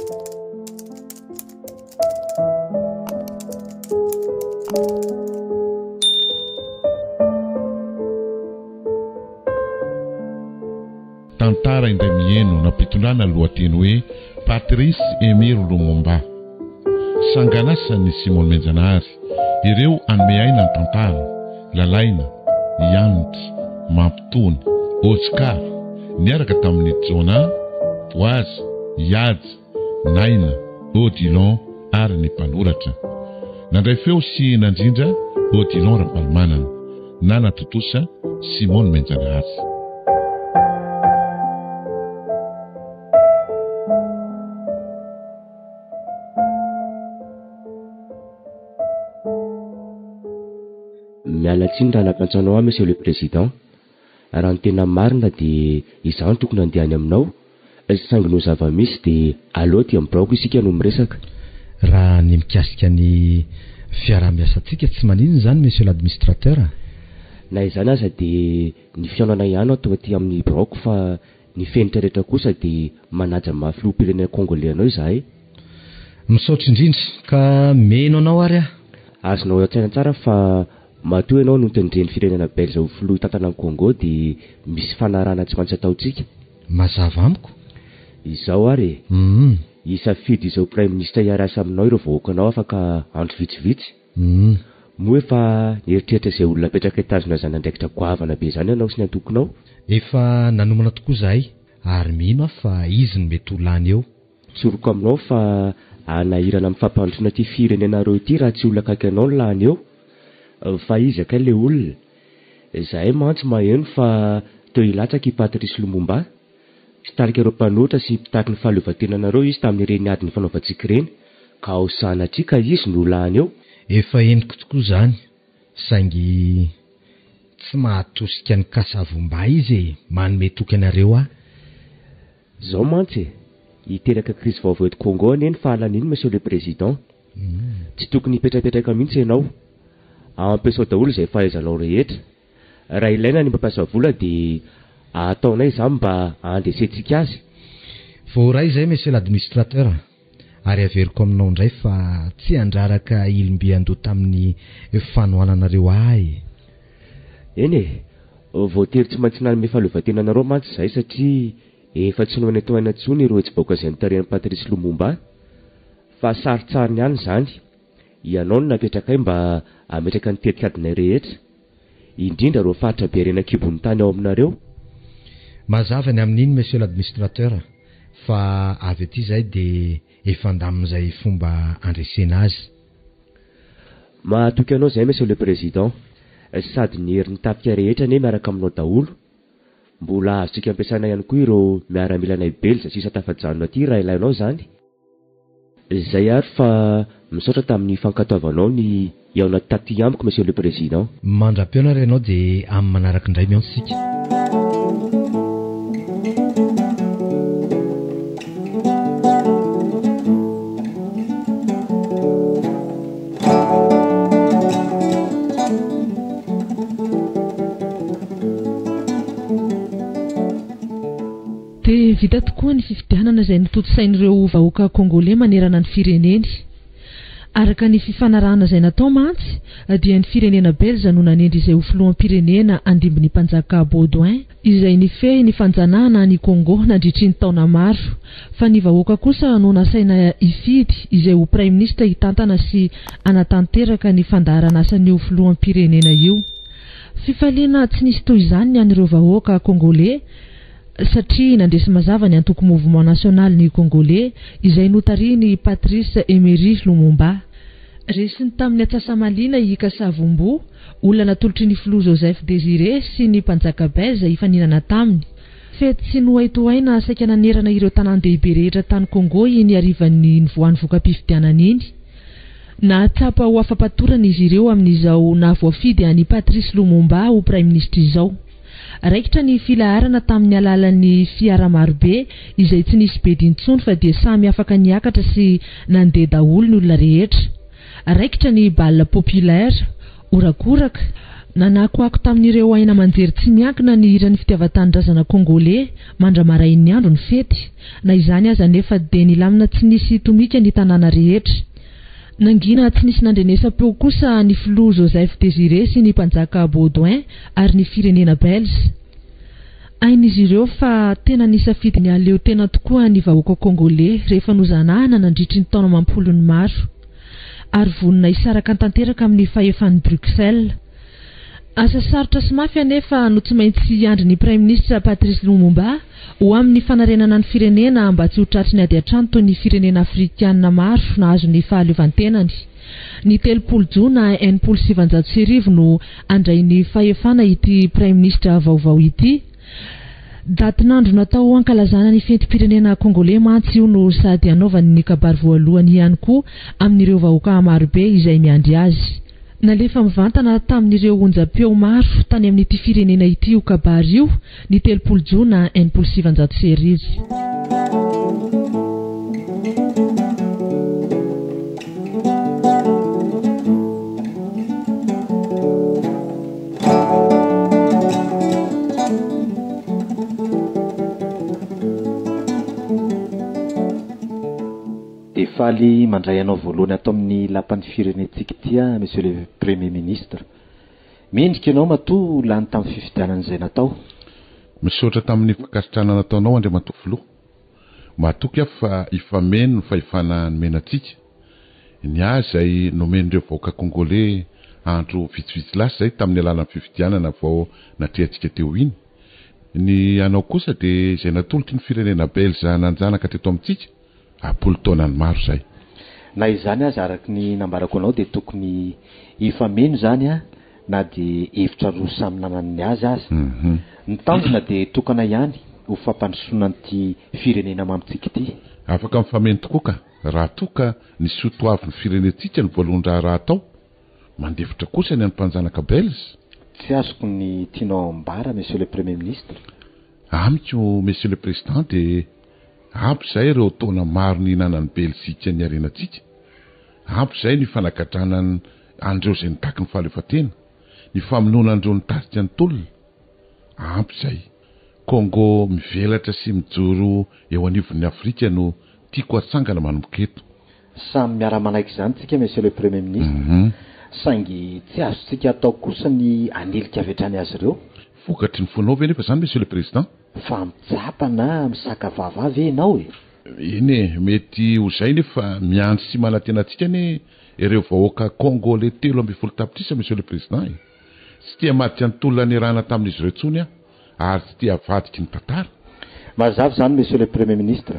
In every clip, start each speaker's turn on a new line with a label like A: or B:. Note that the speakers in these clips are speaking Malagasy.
A: Tantara indray miheno nampitondrana lohateny hoe Patrice Emery Lumumba. Sanganasan'i Simon Menjanahary ireo hanome aina ny tantara, Lalaina, Ianitra, Mampitony, Oscar, niaraka tamin'i Jonah, Boaza, Ihaja, Naina, Odilon ary ny mpanoratra. Nandray feo sy nandrindra Odilon Ravalomanana. Nanatontosa Simon Menjanahary.
B: Miala tsiny raha nampiantso anao aho Monsieur le Président. Raha ny tena marina dia izaho no tokony handeha any aminao, saingy noho zava-misy dia aleo aty amin'ny biraoko isika no miresaka.
C: Raha ny mikasika ny fiaraha-miasantsika tsy maninona izany Monsieur l'Administrateur a!
B: Na izany aza dia ny fihaonana ihany no atao aty amin'ny biraoko fa ny fenitra rehetra kosa dia manaja ny maha filoham-pirenena Congolais anao izahay.
C: Misaotra indrindra ka mino anao ary aho.
B: Azonao an-tsaina tsara fa matoa ianao notendren'ny firenena Belge ho filoha hitantana an'i Congo dia misy fanarahana tsy maintsy ataontsika.
C: Mazava amiko.
B: Izao ary e. Hisafidy izao praiminisitra hiara-hiasa aminao ireo vahoakanao afaka andro vitsivitsy. Moa efa nieritreritra izay olona apetraka hitazona izany andraikitra goavana be izany ianao sy ny antokonao?
C: Efa nanomana tokoa izahay ary mino aho fa izy no mety ho lany eo.
B: Tsoriko aminao fa hanahirana amin'ny fampandrosoana ity firenenareo ity raha tsy olona akaiky anao no lany eo. Fa iza kay ilay olona? Izahay mantsy maheno fa teo hilatsaka i Patrice Lumumba. Mpitarika ireo mpanohitra sy mpitaky ny fahaleovantenanareo izy tamin'ireny ady nifanaovantsika ireny, ka ao sanatria ka izy no lany eo.
C: Efa henoko tokoa izany, saingy tsy mahatosika an'i Kasavomba izy e, manome toky anareo aho.
B: Zao mantsy e! Hiteraka krizy vaovao eto Congo anie ny fahalaniany Monsieur le Président. Tsy tokony hipetrapetraka mihitsy ianao. Ampiasao daholo izay fahaizanao rehetra. Raha ilaina ny mampiasa vola dia ataonay izany mba handresentsika azy.
C: Voaray izay Monsieur l'Administrateur ary averiko aminao indray fa tsy handraraka ilim-by an-doha tamin'ny fanohananareo ahy e.
B: Eny e! Voatery tsy maintsy nanome fahaleovantena anareo mantsy izahay satria efa tsy nohainatohaina intsony ireo hetsi-bahoaka izay notarihan'i Patrice Lumumba. Fa sarintsariny ihany izany. Ianao no napetrakay mba hametraka ny tetikadinay rehetra, indrindra ireo faritra be harena an-kibon'ny tany ao aminareo.
C: Mazava ny amin'iny Monsieur l'Administrateur fa avy aty izahay dia efa handamina izay fomba handresena azy.
B: Mahatoky anao izahay Monsieur le Président. Sady ny herin'ny tafika rehetra anie miaraka aminao daholo. Mbola azontsika ampiasaina ihany koa ireo miaramilanay belza sisa tafajanona aty raha ilainao izany. Zay ary fa misaotra tamin'ny fankatoavanao ny hihaona taty amiko Monsieur le Président.
C: Mandra-pihaona ary ianao dia amin'ny manaraka indray mihaona isika.
D: Dia vita tokoa ny fifidianana izay notontosain'ireo vahoaka Kongoley manerana ny fireneny. Araka ny fifanarahana izay natao mantsy dia ny firenena Belza no nanendry izay ho filoham-pirenena handimby ny mpanjaka Baudouin, izay nifehy ny fanjanahana an' i Kongô nandritry ny taona maro, fa ny vahoaka kosa no nasaina hifidy izay ho praiminisitra hitantana sy hanatanteraka ny fandaharan'asan'io filoham-pirenena io. Fifaliana tsy nisy toy izany ny an'ireo vahoaka Kongoley, satria nandresy mazava ny antoko Mouvement National-n'ny Kongoley izay notarihin'i Patrice Emery Lumumba. Resiny tamin'ny atsasa-malina i Kasavumbu, olona natolotry ny filoha Joseph Désiré sy ny mpanjaka Belge hifaninana taminy. Fety tsy nohaitohaina saika nanerana ireo tanàn-dehibe rehetra tany Congo iny harivan'ny nivoahan'ny voka-pifidianana iny. Nahatsapa ho afa-patorana izy ireo amin'izao nahavoafidy an'i Patrice Lumumba ho praiminisitra izao. Raikitra ny filaharana tamin'ny alalan'ny fiara marobe izay tsy nisy bedy intsony fa dia samy afaka niakatra sy nandeha daholo ny olona rehetra. Raikitra ny bal populaire. Horakoraka. Nanakoako tamin'ireo haino aman-jery tsy miankina ny hiran'ny fitiavan-tanindrazana Kongoley mandra-marain'ny andro ny fety. Na izany aza anefa dia nilamina tsy nisy tomika ny tanàna rehetra. Nangina tsy nisy nandrenesam-peo kosa ny filoha Joseph Désiré sy ny mpanjaka Baudouin ary ny firenena Belge. Hain'izy ireo fa tena nisafidy ny hahaleo tena tokoa ny vahoaka Kongoley rehefa nozanahana nandritry ny taona amam-polony maro. Ary vonona hisaraka tanteraka amin'ny fahefan'i Bruxelles. Asa sarotra sy mafy anefa no tsy maintsy hiandry ny Praiminisitra Patrice Lumumba ho amin'ny fanarenana ny firenena mba tsy ho tratry ny ady an-trano toy ny firenena afrikanina maro nahazo ny fahaleovantenany. Ny 30 jona 1960 no handray ny fahefana ity Praiminisitra vaovao ity. Datin'andro natao hankalazana ny fetim-pirenena Kongoley mantsy io no sady hanaovany ny kabary voalohany ihany koa amin'ireo vahoaka marobe izay miandry azy. Nalefa mivantana tamin'ireo onjam-peo maro tany amin'ity firenena ity io kabary io ny 30 jona 1960.
C: Dia faly mandray anao voalohany ato amin'ny lapan'ny firenentsika ity aho Monsieur le Premier Ministre. Mendrika ianao matoa lany tamin'ny fifidianana izay natao.
A: Misaotra tamin'ny fankasitrahana nataonao Andriamatoa Filoha. Matoky aho fa hifameno ny fahefana nomena antsika. Ny ahy izay nomen'ireo vahoaka Congolais andro vitsivitsy lasa izay tamin'ny alalan'ny fifidianana vao natrehantsika teo iny. Ny anao kosa dia izay natolotry ny firenena Belge nanjanaka teto amintsika am-polo taonany maro izay.
C: Na izany aza araka ny nambarako anao dia tokony hifameno izany na dia hevitra roa samy nanana ny azy aza. Ny tanjona dia tokana ihany ho fampandrosoana an'ity firenena mamintsika ity.
A: Afaka mifameno tokoa ka, raha toa ka ny soa toavin'ny firenentsika no voalohan-draharaha atao. Mandefitra kosa ny an'ny mpanjanaka Belge.
C: Tsy azoko ny tianao ambara Monsieur le Premier Ministre.
A: Amiko Monsieur le Président dia ampy izay ireo taona maro nihinanan'i Belzika ny harenantsika. Ampy izay ny fanagadrana an'ireo izay nitaky ny fahaleovantena, ny famonoana an'ireo nitarika ny tolona. Ampy izay. Congo mivelatra sy mijoro eo anivon'ny Afrika no tiako hatsangana manomboka eto.
C: Samy miara-manaiky izany tsika Monsieur le Premier Ministre, saingy tsy azontsika atao kosa ny hanilika avy hatrany azy ireo.
A: Vokatry ny fonao ve anefa izany Monsieur le Président?
C: Fa mitsapa na misaka vava ve ianao e?
A: Eny e, mety ho izay nefa miandry sy manantena antsika anie ireo vahoaka Congolais 13 tapitrisa Monsieur le Président e! Tsy te hamadika ny tolona niarahana tamin'izy ireo intsony aho ary tsy te havadiky ny tantara.
C: Mazava izany Monsieur le Premier Ministre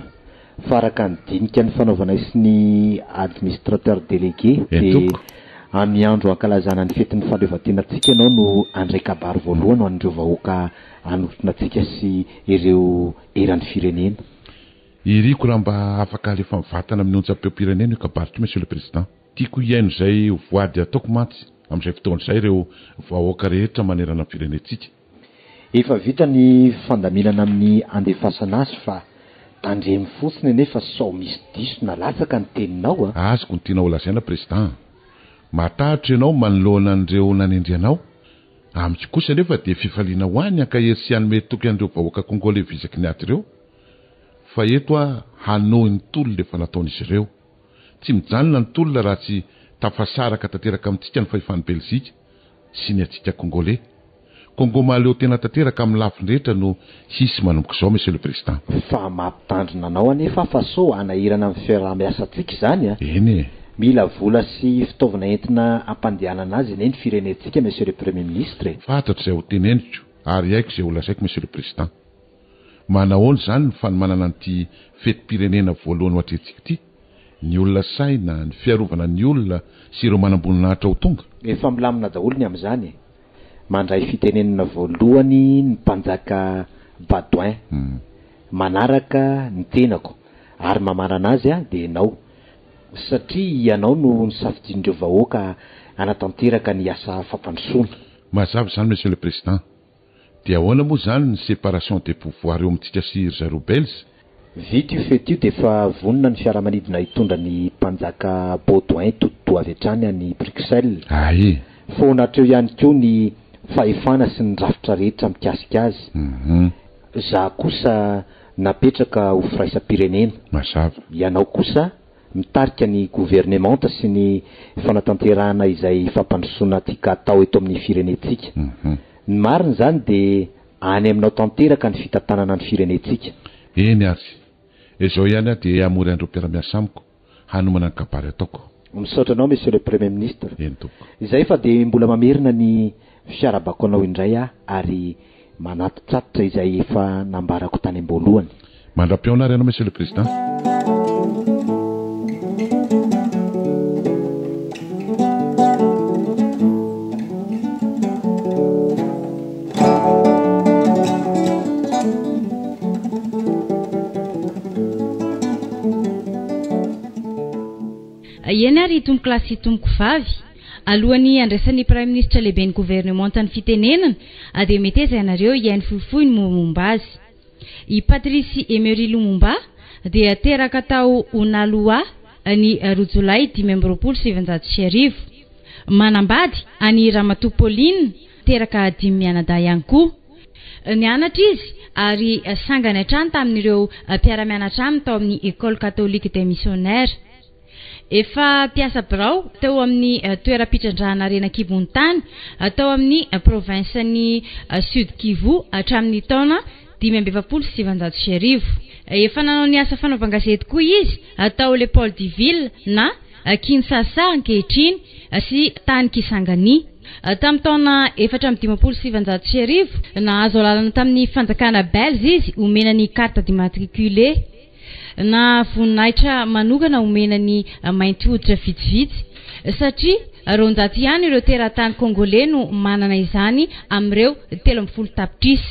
C: fa araka ny dinika nifanaovanay sy ny Administrateur Délégué dia amin'ny andro hankalazana ny fetin'ny fahaleovantenantsika ianao no handray kabary voalohany ho an'ireo vahoaka hanotrona antsika sy ireo eran'ny firenena.
A: Iriko raha mba afaka alefa mivantana amin'ny onjam-peom-pirenena io kabary io Monsieur le Président. Tiako hihaino izay voady ataoko mantsy amin'izay fotoana izay ireo vahoaka rehetra manerana ny firenentsika.
C: Efa vita ny fandaminana amin'ny handefasana azy fa tandremo fotsiny anefa sao misy diso na latsaka ny teninao
A: a! Azoko ny tianao holazaina Président a! Matahotra ianao manoloana an'ireo nanendry anao. Amiko kosa anefa dia fifaliana ho ahy ny hankahery sy hanome toky an'ireo vahoaka Congolais vizaky ny ady ireo fa eto aho hanohy ny tolona efa nataon'izy ireo. Tsy mijanona ny tolona raha tsy tafasaraka tanteraka amintsika ny fahefan'i Belzika sy ny antsika Congolais. Congo mahaleo tena tanteraka amin'ny lafiny rehetra no hisy manomboka izao Monsieur le Président.
C: Fa mampitandrina anao anefa aho fa sao hanahirana amin'ny fiaraha-miasantsika izany a!
A: Eny e!
C: Mila vola sy fitaovana entina hampandehanana azy anie ny firenentsika Monsieur le Premier Ministre e!
A: Fantatro izay ho teneniko ary haiko izay ho lazaiko Monsieur le Président. Manahoana izany ny fanomanana an'ity fetim-pirenena voalohany ho atrehintsika ity? Ny olona saina, ny fiarovana ny olona sy ireo manamboninahitra ho tonga?
C: Efa milamina daholo ny amin'izany e! Mandray fitenenana voalohany ny mpanjaka Baudouin, manaraka ny tenako, ary mamarana azy dia ianao, satria ianao no nosafidian'ireo vahoaka hanatanteraka ny asa fampandrosoana.
A: Mazava izany Monsieur le Président. Dia ahoana moa izany ny séparation des pouvoirs eo amintsika sy ry zareo Belge?
C: Vita io fety io dia efa vonona ny fiaramanidina hitondra ny mpanjaka Baudouin todi-doha avy hatrany any Bruxelles.
A: Ae!
C: Foana hatreo ihany koa ny fahefana sy ny rafitra rehetra mikasika azy. Za kosa napetraka ho firaisam-pirenena.
A: Mazava.
C: Ianao kosa mitarika ny governemanta sy ny fanatanterahana izay fampandrosoana tiaka atao eto amin'ny firenentsika. Ny marina izany dia any aminao tanteraka ny fitantanana ny firenentsika.
A: Eny ary. Izao ihany aho dia hamory an'ireo mpiara-miasa amiko hanomana ny kabary ataoko.
C: Misaotra anao Monsieur le Premier Ministre.
A: Eny tompoko.
C: Izay fa dia mbola mamerina ny fiarahabako anao indray aho ary manatitratitra izay efa nambarako tany am-boalohany.
A: Mandra-pihaona ary ianao Monsieur le Président.
E: Eny ary tompokolahy sy tompokovavy, alohan'ny handraisan'ny Praiminisitra lehiben'ny governemanta ny fitenenana dia meteza ianareo hihaino fohifohy ny mombamomba azy. I Patrice Emery Lumumba dia teraka tao Onalua ny roa jolay 1925. Manambady an'i Ramatoa Pauline, teraka dimy mianadahy ihany koa. Nianatra izy ary sangany hatrany tamin'ireo mpiara-mianatra aminy tao amin'ny Ecole Catholique des Missionnaires. Efa mpiasa birao teo amin'ny toeram-pitrandrahana harena an-kibon'ny tany tao amin'ny province-n'i Sud Kivu hatramin'ny taona 1945. Efa nanao ny asa fanaovan-gazety koa izy tao Léopoldville na Kinshasa ankehitriny sy tany Kisangani. Tamin'ny taona 1954, nahazo alalana tamin'ny fanjakana Belge izy homena ny carte d'immatriculé. Na voninahitra manokana omena ny mainty hoditra vitsivitsy, satria 200 ihany ireo teratany Kongoley no manana izany amin'ireo 13 tapitrisa.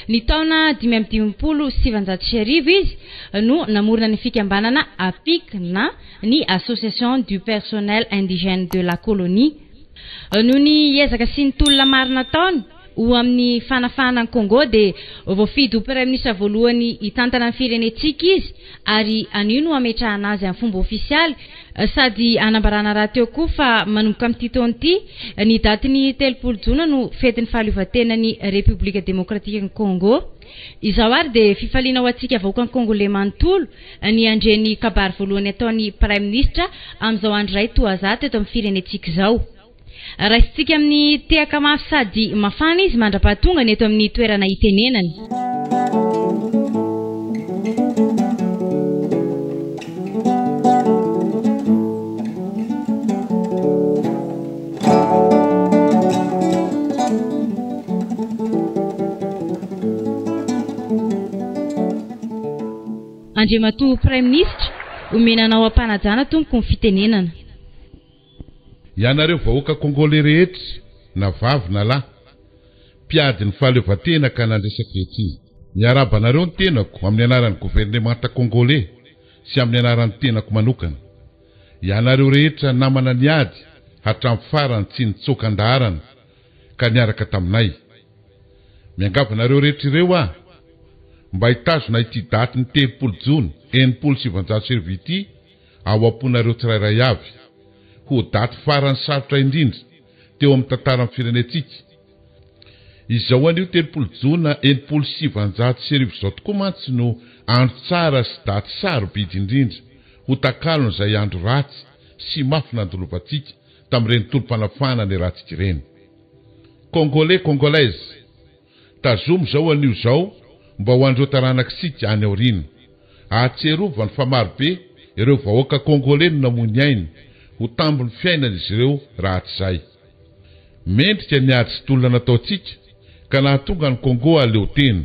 E: Ny taona 1955 izy no namorona ny fikambanana APIC na ny Association du Personnel Indigène de la Colonie. Noho ny ezaka sy ny tolona maro nataony, Ho amin'ny fanafahana an'i Congo dia voafidy ho Praiminisitra voalohany hitantana ny firenentsika izy ary anio no hametrahana azy amin'ny fomba ofisialy sady hanambarana rahateo koa fa manomboka amin'ity taona ity ny datin'ny 30 jona no fetin'ny fahaleovantenan'ny Repoblika Demokratikan'i Congo. Izao ary dia fifaliana ho antsika vahoakan'i Congolais manontolo ny handre ny kabary voalohany ataon'ny Praiminisitra amin'izao andro iray toa zato eto amin'ny firenentsika izao. Raisintsika amin'ny tehaka mafy sady mafana izy mandra-pahatongany eto amin'ny toerana itenenany. Andriamatoa Praiminisitra, omena anao am-panajana tompoko ny fitenenana.
A: Ianareo vahoaka Congolais rehetra na vavy na lahy, mpiady ny fahaleovantena ka nandresy ankehitriny. Miarahaba anareo ny tenako amin'ny anaran'ny governemanta Congolais sy amin'ny anaran'ny tenako manokana. Ianareo rehetra namana niady hatramin'ny farany tsy nitsoaka an-daharana ka niaraka taminay. Miangavy anareo rehetra ireo aho mba hitazona ity daty ny 30 jona 1960 ity ao am-ponareo tsirairay avy, ho daty farany sarotra indrindra teo amin'ny tantaran'ny firenentsika. Izao anio 30 jona 1960 izao tokoa mantsy no andro tsara sy daty sarobidy indrindra ho takalon'izay andro ratsy sy mafy nandolovantsika tamin'ireny tolom-panafahana niarahantsika ireny. Congolais, Congolaise! Tazomy izao anio izao mba ho an'ireo taranak'isika any aoriana. Ahatsiarovany fa marobe ireo vahoaka Congolais no namoy ny ainy ho tambin'ny fiainan'izy ireo rahatrizay. Mendrika ny ady sy tolona nataontsika ka nahatonga an'i Congo hahaleo tena.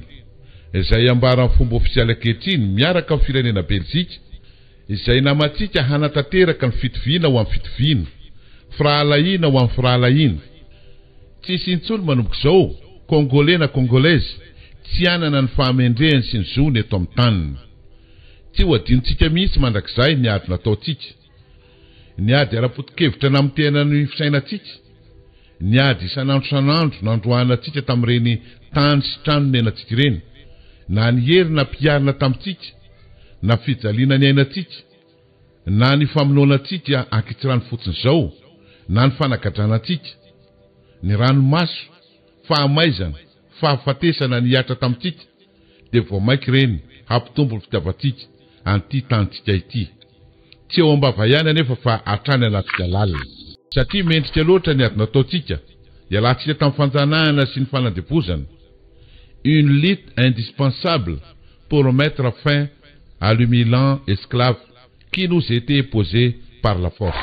A: Izay ambaran'ny fomba ofisialy ankehitriny miaraka amin'ny firenena Belzika izay namantsika hanatanteraka ny fitoviana ho amin'ny fitoviana, firahalahiana ho amin'ny firahalahiana. Tsy hisy intsony manomboka izao Congolais na Congolaise tsy hanana ny fahamendrehany sy ny zony eto amin'ny taniny. Tsy ho adinontsika mihitsy mandrakizay ny ady nataontsika. Ny ady ara-potokevitra namotehana ny fisainantsika. Ny ady isan'andro isan'andro nandroahana antsika tamin'ireny tany sy trano nenantsika ireny. Na ny hery nampiharina tamintsika, na fijaliana niainantsika. Na ny famonoana antsika ankitsirano fotsiny izao, na ny fanagadrana antsika. Ny ranomaso, fahamaizana, fahafatesana nihatra tamintsika dia vao mainka ireny hampitombo ny fitiavantsika an'ity tanintsika ity. Tsy eo am-bava ihany anefa fa hatrany anatintsika lalina. Satria mendrika loatra ny ady nataontsika, hialantsika tamin'ny fanjanahana sy ny fanandevozana. Une lutte indispensable pour mettre fin à l'humilant esclave qui nous était imposé par la force.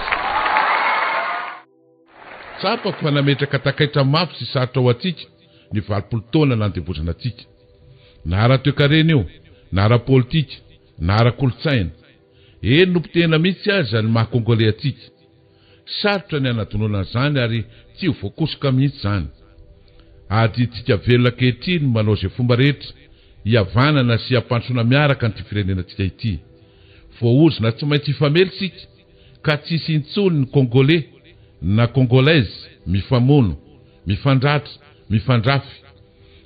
A: Tsapako fa nametraka takaitra mafy sy sarotra ho antsika ny 80 taona nandevozana antsika. Na ara-toekarena io, na ara-politika, na ara-kolontsaina. Eny nopotehina mihitsy aza ny maha Congolais antsika. Sarotra ny hanadinoana an'izany ary tsy ho voakosoka mihitsy izany. Adidintsika velona ankehitriny ny manao izay fomba rehetra hihavanana sy hampandrosoana miaraka an'ity firenenantsika ity. Voaozona tsy maintsy hifamely isika ka tsy hisy intsony ny Congolais na Congolaise mifamono, mifandratra, mifandrafy.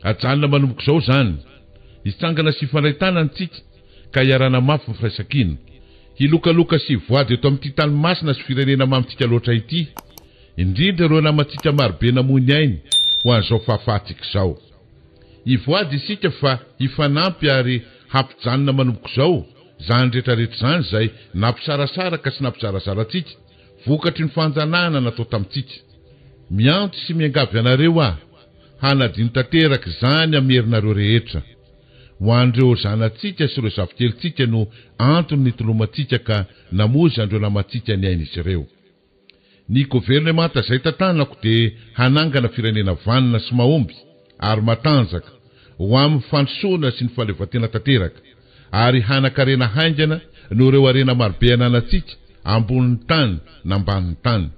A: Ajanona manomboka izao izany. Hitsangana sy hifandray tanana isika ka hiarana mafy ny firaisankina. Hilokaloka sy hivoady eto amin'ity tany masina sy firenena mamintsika loatra ity, indrindra ireo namantsika marobe namoy ny ainy ho an'izao fahafahantsika izao. Hivoady isika fa hifanampy ary hampijanona manomboka izao izany rehetra rehetra izany izay nampisarasaraka sy nampizarazara antsika vokatry ny fanjanahana natao tamintsika. Miantso sy miangavy anareo aho hanadino tanteraka izany amin'ny herinareo rehetra. Ho an'ireo zanatsika sy ireo zafikelintsika no antony nitolomantsika ka namoizan'ireo namantsika ny ain'izy ireo. Ny governemanta izay tantanako dia hanangana firenena vanona sy mahomby ary matanjaka ho amin'ny fandrosoana sy ny fahaleovantena tanteraka ary hanan-karena haingana noho ireo harena marobe ananantsika ambonin'ny tany na ambanin'ny tany.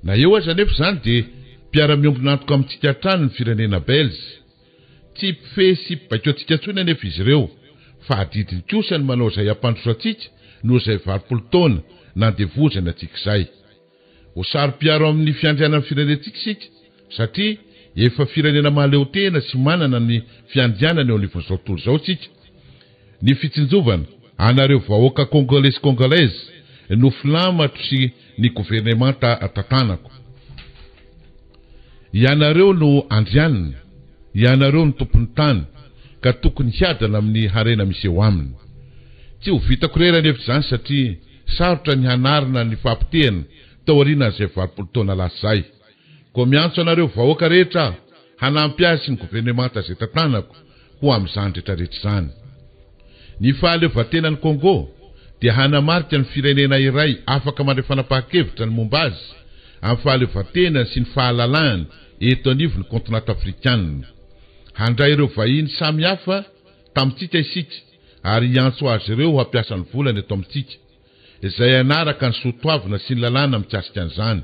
A: Na eo aza anefa izany dia mpiara-miombon'antoka amintsika hatrany ny firenena Belge. Tsy mpifehy sy mpibaiko antsika intsony anefa izy ireo, fa adidiny kosa ny manao izay hampandroso antsika noho izay 80 taona nandevozany antsika izay. Ho saro-piaro amin'ny fiandrianan'ny firenentsika isika, satria efa firenena mahaleotena sy manana ny fiandrianany eo anivon'izao tontolo izao isika. Ny fitsinjovana anareo vahoaka Congolais sy Congolaises no filamatro sy ny governemanta tantanako. Ianareo no andrianina, ianareo no tompon'ny tany ka tokony hiadana amin'ny harena misy eo aminy. Tsy ho vitako irery anefa izany satria sarotra ny hanarina ny fahapotehana taorianan'izay 80 taona lasa izay. Koa miantso anareo vahoaka rehetra aho hanampy ahy sy ny governemanta izay tantanako ho amin'izany rehetrarehetra izany. Ny fahaleovantenan'i Congo dia hanamarika ny firenena iray afaka mandray fanapahan-kevitra ny momba azy amin'ny fahaleovantenany sy ny fahalalahany eto anivon'ny kaontinanta afrikanina. Handray ireo vahiny samy hafa tamintsika isika ary hiantso azy ireo hampiasa ny volany eto amintsika, izay hanaraka ny soa toavina sy ny lalàna mikasika an'izany,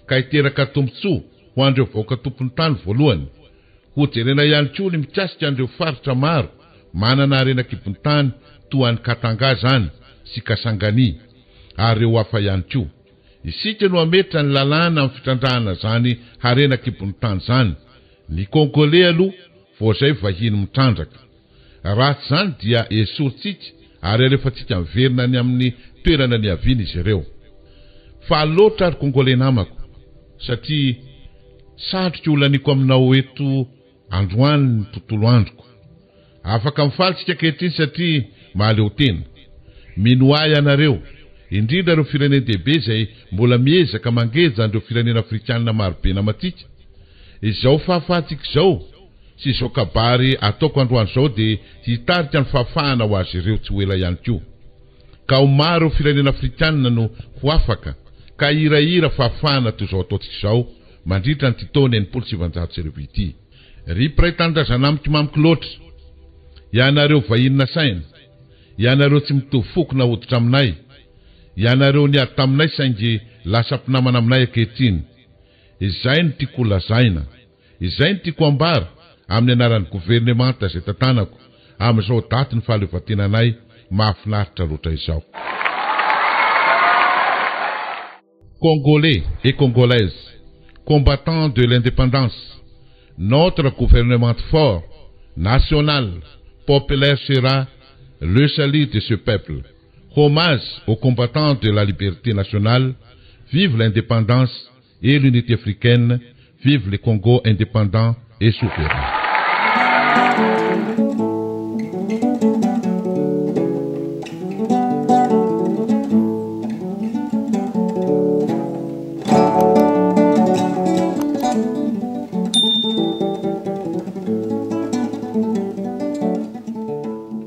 A: ka hiteraka tombontsoa ho an'ireo vahoaka tompon'ny tany voalohany. Hojerena ihany koa ny mikasika an'ireo faritra maro manana harena an-kibon-tany toa an'i Katanga izany sy Kasangani ary ireo hafa ihany koa. Isika no hametra ny lalàna amin'ny fitrandrahana izany harena an-kibon'ny tany izany. Ny Congolais aloha vao izay vahiny mitrandraka. Raha tsy izany dia esorintsika ary alefantsika miverina any amin'ny toerana niaviany izy ireo. Faly loatra ry Congolais namako satria satriko holaniako aminao eto androany ny tontolo androko. Afaka mifaly tsika ankehitriny satria mahaleo tena. Minoa ahy ianareo, indrindra ireo firenen-dehibe izay mbola miezaka mangeja an'ireo firenena afrikanina marobe namantsika. Izao fahafahantsika izao sy izao kabary ataoko androany izao dia hitarika ny fahafahana ho azy ireo tsy ho ela ihany koa. Ka ho maro ireo firenena afrikanina no ho afaka ka hihirahira fahafahana toy izao ataontsika izao mandritra an'ity taona 1960 ity. Ry mpiray tanindrazana amiko mamiko loatra, ianareo vahiny nasaina, ianareo tsy mitovy foko na hoditra aminay, ianareo niady taminay saingy lasa mpinamana aminay ankehitriny. Izay no tiako holazaina. Izay no tiako hambara amin'ny anaran'ny governemanta izay tantanako amin'izao datin'ny fahaleovantenanay mahafinaritra loatra izao. Congolais et Congolaises, combattants de l'indépendance, notre gouvernement fort, national, populaire sera le salut de ce peuple. Hommage aux combattants de la liberté nationale, vive l'indépendance et l'unité africaine, Vive le Congo indépendant et souverain.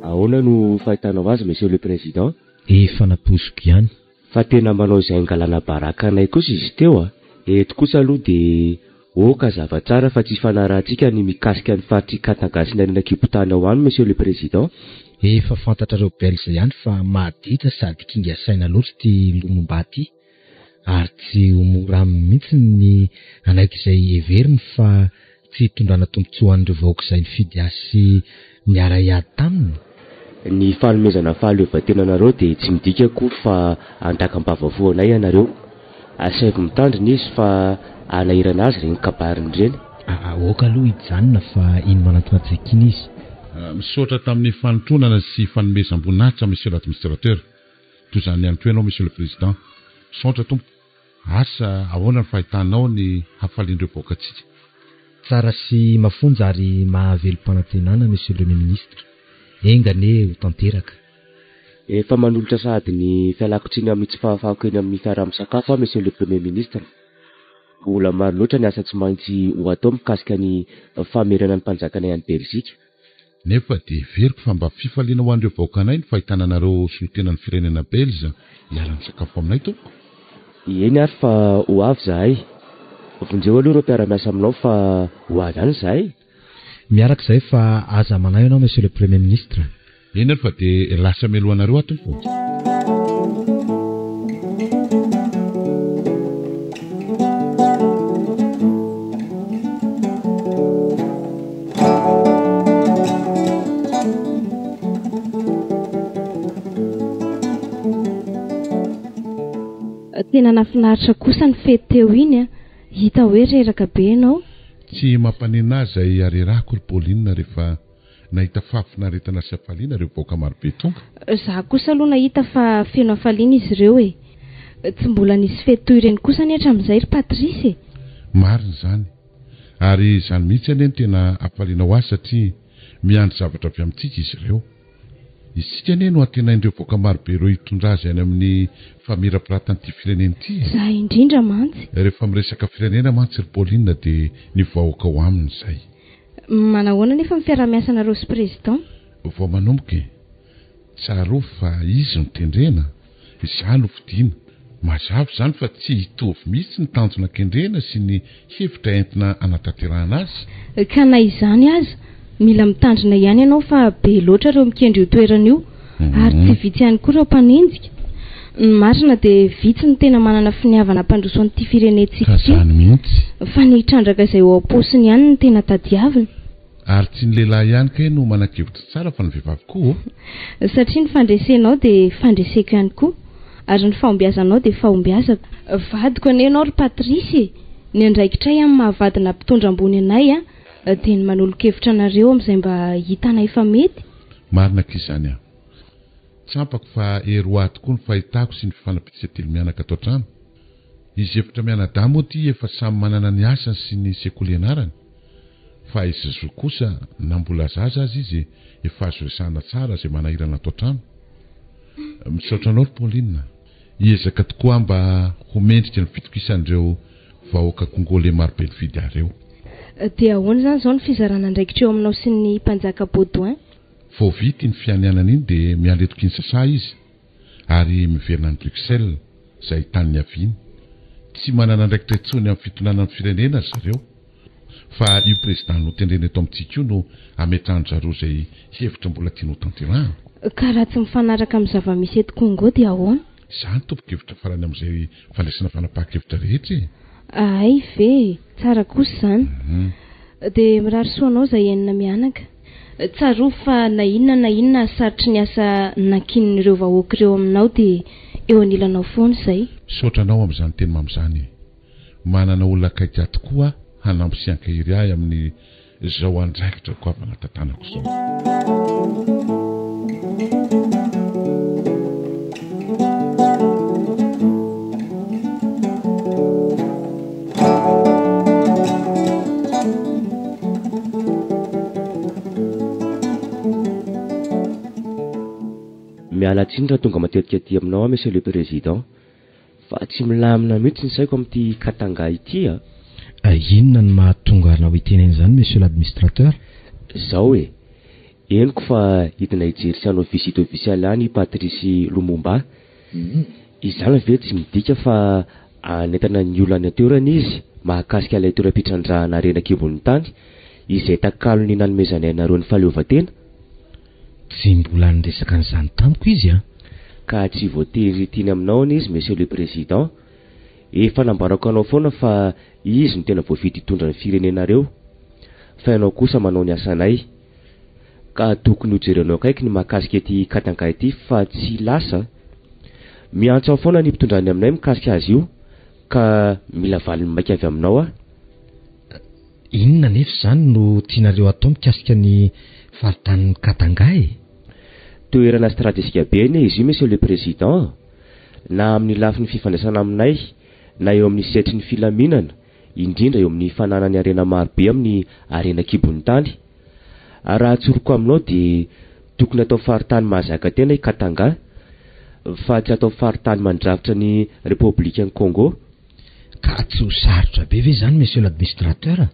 B: Ahoana no fahitanao azy Monsieur le Président?
F: Efa nampoiziko ihany.
B: Fa tena manao izay hangalana baraka anay kosa izy teo a! Eto kosa aloha dia ok hazava tsara fa tsy ifanarahantsika ny mikasika ny faritr'i Katanga sy ny harena an-kibon-tany ao aminy Monsieur le Président.
F: Efa fantatrareo Belge ihany fa maditra sady kinga saina loatra ity Lumumba ity ary tsy ho mora aminy mihitsy ny hanaiky izay heveriny fa tsy hitondrana tombontsoa ho an'ireo vahoaka izay nifidy azy sy niara-hiady taminy.
B: Ny fanomezana fahaleovantena anareo dia tsy midika akory fa handakam-bava fo anay ianareo. Asaivo mitandrina izy fa hanahirana azy ireny kabariny ireny.
F: Aoka aloha hijanona fa iny manantona antsika iny izy.
A: Misaotra tamin'ny fanotronana sy fanomezam-boninahitra Monsieur l'Administrateur. Toy izany ihany koa ianao Monsieur le Président. Misaotra tompoko. Asa ahoana ny fahitanao ny hafalian'ireo vahoakantsika?
F: Tsara sy mafonja ary mahavelom-panantenana Monsieur le Ministre. Enga anie ho tanteraka.
B: Efa manolotra sahady ny fialako tsiny amin'ny tsy fahafahako eny amin'ny fiaraha-misakafo aho Monsieur le Premier Ministre. Mbola maro loatra ny asa tsy maintsy ho atao mikasika ny famerenana ny mpanjakanay any Belzika.
A: Nefa dia heveriko fa mba fifaliana ho an'ireo vahoakanay ny fahitana anareo solontenan'ny firenena Belge hiara-misakafo aminay tompoko.
B: Eny ary fa ho avy izahay. Vonjeo aloha ireo mpiara-miasa aminao fa ho avy any izahay.
F: Miaraka izahay fa aza manahy ianao Monsieur le Premier Ministre.
A: Eny ary fa dia lasa mialoha anareo aho tompoko.
E: Tena nafinaritra kosa ny fety teo iny a! Hita hoe reraka be ianao.
A: Tsy mampanenina ahy izay harerahako ry Pauline rehefa Nahita fahafinaretana sy hafaliana ireo vahoaka marobe tonga.
E: Za kosa aloha nahita fa feno hafaliana izy ireo e! Tsy mbola nisy fety toy ireny kosa anie hatramin'izay ry Patrice e!
A: Marina izany. Ary izany mihitsy anie no tena hafaliana ho azy satria miandry zavatra avy amintsika izy ireo. Isika anie no antenain'ireo vahoaka marobe ireo hitondra azy any amin'ny famirapiratan'ity firenena ity e!
E: Za indrindra mantsy.
A: Rehefa miresaka firenena mantsy ry Pauline dia ny vahoaka ao aminy izay.
E: Manahoana anefa ny fiaraha-miasanareo sy Président?
A: Vao manomboka e! Tsarovy fa izy no tendrena, izaho no fidiana. Mazava izany fa tsy hitovy mihitsy ny tanjona kendrena sy ny hevitra entina hanatanterahana azy.
E: Ka na izany aza, mila mitandrina ihany ianao fa be loatra ireo mikendry io toerana io ary tsy vitsy ihany koa ireo mpanenjika. Ny marina dia vitsy no tena manana finiavana hampandroso an'ity firenentsika
A: Ka
E: ity,
A: zany mihitsy.
E: fa ny hitrandraka izay ao am-paosiny ihany no tena tadiaviny.
A: Ary tsy ny lehilahy ihany kay no manan-kevitra tsara fa ny vehivavy koa ô!
E: Satria ny fandresenao dia fandreseko ihany koa, ary ny fahombiazanao dia fahombiazako. Vadiko anie ianao ry Patrice e! Ny andraikitray amin'ny maha vadina mpitondra ambony anay dia ny manolo-kevitra anareo amin'izay mba hitanay fa mety.
A: Marina akia izany an! Tsampako fa hery ho ahy tokoa ny fahitako sy ny fifanampiantsika telo mianaka ato an-trano. Izy efatra mianadahy moa ity efa samy manana ny asany sy ny sekoly ianarany. Fa i Zazou kosa na mbola zaza aza izy efa azo resahana tsara izay manahirana ato an-trano. Misaotra anao ry Pauline a. Hiezaka tokoa aho mba ho mendrika ny fitokisan'ireo vahoaka Congolais marobe nifidy ahy ireo.
E: Dia ahoana izany izao ny fizarana andraikitra eo aminao sy ny mpanjaka Baudouin?
A: Vao vita iny fianianana iny dia miala eto Kinshasa izy ary miverina any Bruxelles izay tany niaviany. Tsy manana andraikitra intsony amin'ny fitondrana ny firenena ry zareo fa io président notendrena eto amintsika io no ametrahan-dry zareo izay hevitra mbola tiany hotanterahana.
E: Ka raha tsy mifanaraka amin'ny zava-misy eto Congo dia ahoana?
A: Izany tompon-kevitra farany amin'izay fandraisana fanapahan-kevitra rehetra e!
E: Hay ve e! Tsara kosa izany. Dia mirary soa anao izay enina mianaka. Tsarovy fa na inona na inona hahasarotry ny asa nankinin'ireo vahoaka ireo aminao dia eo anilanao foana izay.
A: Misaotra anao amin'izany teny mamy izany e! Manana olona akaiky ahy tokoa aho hanampy sy hankahery ahy amin'ny izao andraikitra goavana tantanako izao.
B: tsiny raha tonga matetika aty aminao aho Monsieur le Président, fa tsy milamina mihitsy ny saiko amin'ity Katanga ity a!
F: Inona no mahatonga anao hiteny an'izany Monsieur l'Administrateur?
B: Zao e! Henoko fa hidina hijery sy hanao visite officielle any i Patrice Lumumba. Izany ve tsy midika fa hanentana ny olona any an-toerana izy mahakasika ilay toeram-pitrandrahana harena an-kibon'ny tany izay takalon'ny nanomezanay anareo ny fahaleovantena?
F: Tsy mbola niresaka an'izany tamiko izy an!
B: Ka tsy voatery hiteny aminao anie izy Monsieur le Président. Efa nambarako anao foana fa izy no tena voafidy hitondra ny firenenareo. Fa ianao kosa manao ny asanay. Ka tokony ho jerenao akaiky ny mahakasika ity Katanga ity fa tsy lasa an! Miantso ahy foana ny mpitondra any aminay mikasika azy io ka mila valiny maika avy aminao aho.
F: Inona anefa izany no tianareo atao mikasika ny faritanin'i Katanga e?
B: Toerana stratejika be anie izy io Monsieur le Président, na amin'ny lafiny fifandraisana aminay na eo amin'ny sehatry ny filaminana, indrindra eo amin'ny fananany harena maro be amin'ny harena an-kibon'ny tany. Raha tsoriko aminao dia tokony atao faritany mahazaka tena i Katanga fa tsy atao faritany mandrafitra ny Repoblikan'i Congo.
F: Ka tsy ho sarotra be ve izany Monsieur l'Administrateur?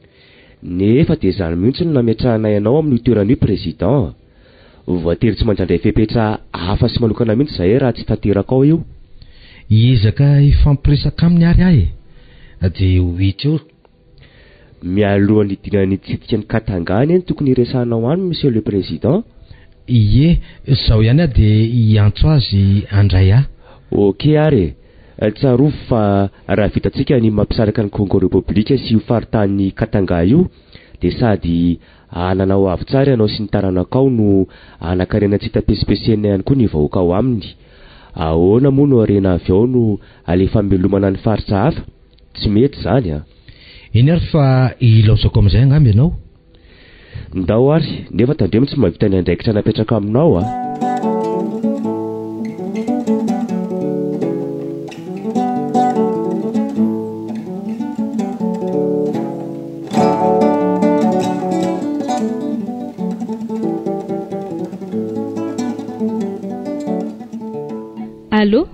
B: Nefa dia izany mihitsy no nametrahanay anao amin'io toerana io Président. Voatery tsy maintsy handray fepetra hafa sy manokana mihitsy izahay raha tsy tanterakao io.
F: Hiezaka hifampiresaka aminy ary aho e! Dia ho hita eo.
B: Mialohan'ny hidinany hitsidika an'i Katanga anie no tokony hiresahanao aminy Monsieur le Président.
F: Ie, izao ihany aho dia hiantso azy handray ahy.
B: Ok ary e! Tsarovy fa raha vitantsika ny mampisaraka ny Congo Repoblika sy io faritanin'i Katanga io dia sady hanana ho avy tsara ianao sy ny taranakao no hanan-karena tsy hita pesipesenina ihany koa ny vahoaka ao aminy. Ahoana moa no harena avy ao no alefa hamelomana ny faritra hafa? Tsy mety izany an!
F: Eny ary fa hilaozako amin'izay angamba ianao.
B: Ndao ary, nefa tandremo tsy mahavita ny andraikitra napetraka aminao a!
E: Allô?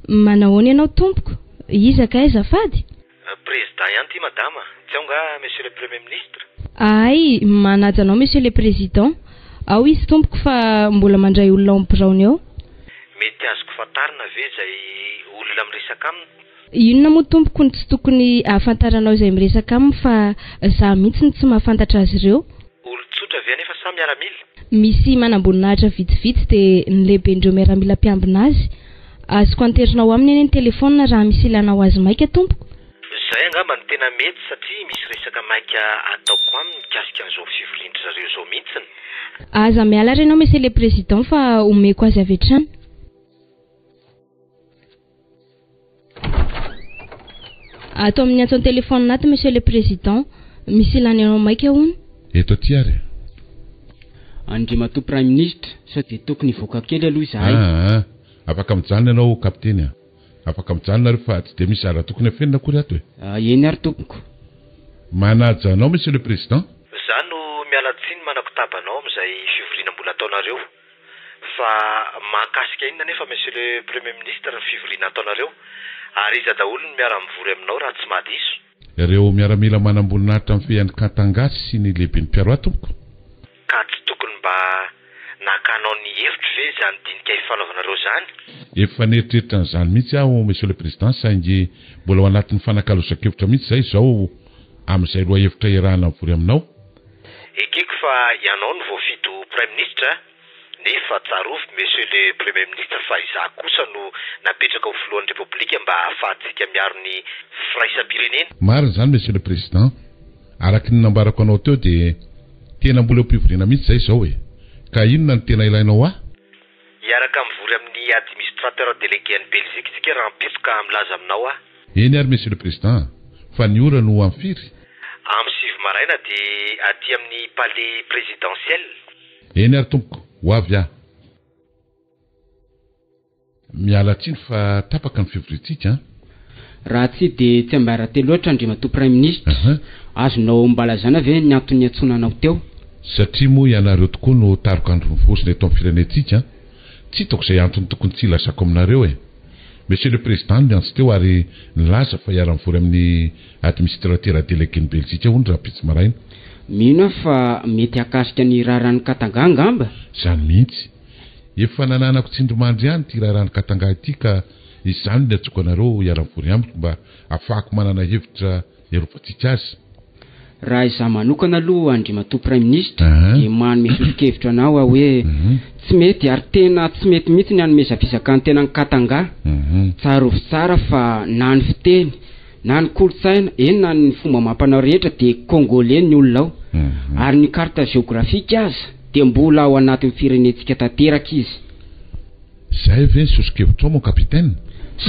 E: Manahoana ianao tompoko? Iza kay azafady?
G: Président ihany ity madama, tsy ao nga monsieur le premier ministre?
E: Ahay, manaja anao monsieur le président. Ao izy tompoko fa mbola mandray olona ao amin'ny biraony ao.
G: Mety azoko fantarina ve izay olona miresaka aminy?
E: Inona moa tompoko no tsy tokony ahafantaranao izay miresaka aminy fa za mihitsy no tsy mahafantatra azy ireo.
G: Olon-tsotra ve anefa sa miaramila?
E: Misy manamboninahitra vitsivitsy dia ny lehiben'ireo miaramila mpiambina azy. Azoko anterinao aminy anie ny telephone raha misy ilanao azy maika tompoko.
G: Izay angamba no tena mety satria misy resaka maika ataoko aminy mikasika an'izao fivorian-dry zareo izao mihitsiny.
E: Aza miala ary ianao Monsieur le Président fa omeko azy avy hatrany. Ato amin'ny antso an-telephone ato Monsieur le Président, misy ilana anao maika hono.
A: Eto aty ary e.
H: Andriamatoa Praiminisitra, sao dia tokony hivoaka kely aloha izahay.
A: Aa, afaka mijanona ianao Kapiteny a. Afaka mijanona nareo fa tsy dia misy zara tokony afenina akory ato e.
H: Eny ary tompoko.
A: Manaja anao Monsieur le Président.
G: Za no miala tsiny manakotaba anao amin'izay fivoriana mbola ataonareo. Fa mahakasika inona anefa Monsieur le Premier Ministre ny fivoriana ataonareo? Ary iza daholo no miara-mivory aminao raha tsy mahadiso?
A: Ireo miaramila manamboninahitra mifehy an'i Katanga sy ny lehiben'ny mpiaro ahy tompoko.
G: Ka tsy tokony mba nakanao ny hevitro ve izany dinika ifanaovanareo izany?
A: Efa nieritreritra an'izany mihitsy aho Monsieur le Président saingy mbola ao anatin'ny fanakalozan-kevitra mihitsy izahay izao amin'izay lohahevitra iarahana mivory aminao.
G: Ekeko fa ianao no voafidy ho Praiminisitra nefa tsarovy Monsieur le Premier Ministre fa izaho kosa no napetraka ho Filohan'ny Repoblika mba hahafahantsika miaro ny firaisam-pirenena.
A: Marina izany Monsieur le Président. Araka ny nambarako anao teo dia tena mbola eo am-pivoriana mihitsy izay izao e. Ka inona no tena ilainao ahy?
G: Hiaraka mivory amin'ny Administrateur Délégué an'i Belgique isika rahampitso ka milaza aminao aho.
A: Eny ary Monsieur le Président a! Fa ny ora no amin'ny firy?
G: Amin'ny 9 maraina dia aty amin'ny Palais Présidentiel.
A: Eny ary tompoko, ho avy aho. Miala tsiny fa tapaka ny fivoriantsika an!
H: Raha tsy dia tsiambaratelo loatra Andriamatoa Praiminisitra, azonao mba lazana ve ny antony niantsoana anao teo?
A: Satria moa ianareo tokoa no tarok'andro mivozona eto amin'ny firenentsika an! Tsy hitako izay antony tokony tsy hilazako aminareo e! Monsieur le Président no niantso teo ary nilaza fa hiara-mivory amin'ny Administratera Délégué-n'i Belzika hono rahampitso maraina.
H: Mino aho fa mety hahakasika ny raharahan'i Katanga angamba?
A: Izany mihitsy. Efa nananako tsindrimandry ihany ity raharahan'i Katanga ity ka izany no niantsoako anareo hiara-mivory amiko mba hahafahako manana hevitra hiarovantsika azy.
H: Raha izaho manokana aloha Andriamatoa Praiminisitra dia manome soso-kevitra anao aho hoe tsy mety ary tena tsy mety mihitsy ny hanomeza fizakan-tena an'i Katanga. Tsarovy tsara fa na ny fiteny, na ny kolontsaina, eny na ny fomba amam-panao rehetra dia Congolais ny olona ao. Ary ny carte géographique aza dia mbola ao anatin'ny firenentsika tanteraka izy.
A: Zay ve ny soso-kevitrao mon capitaine?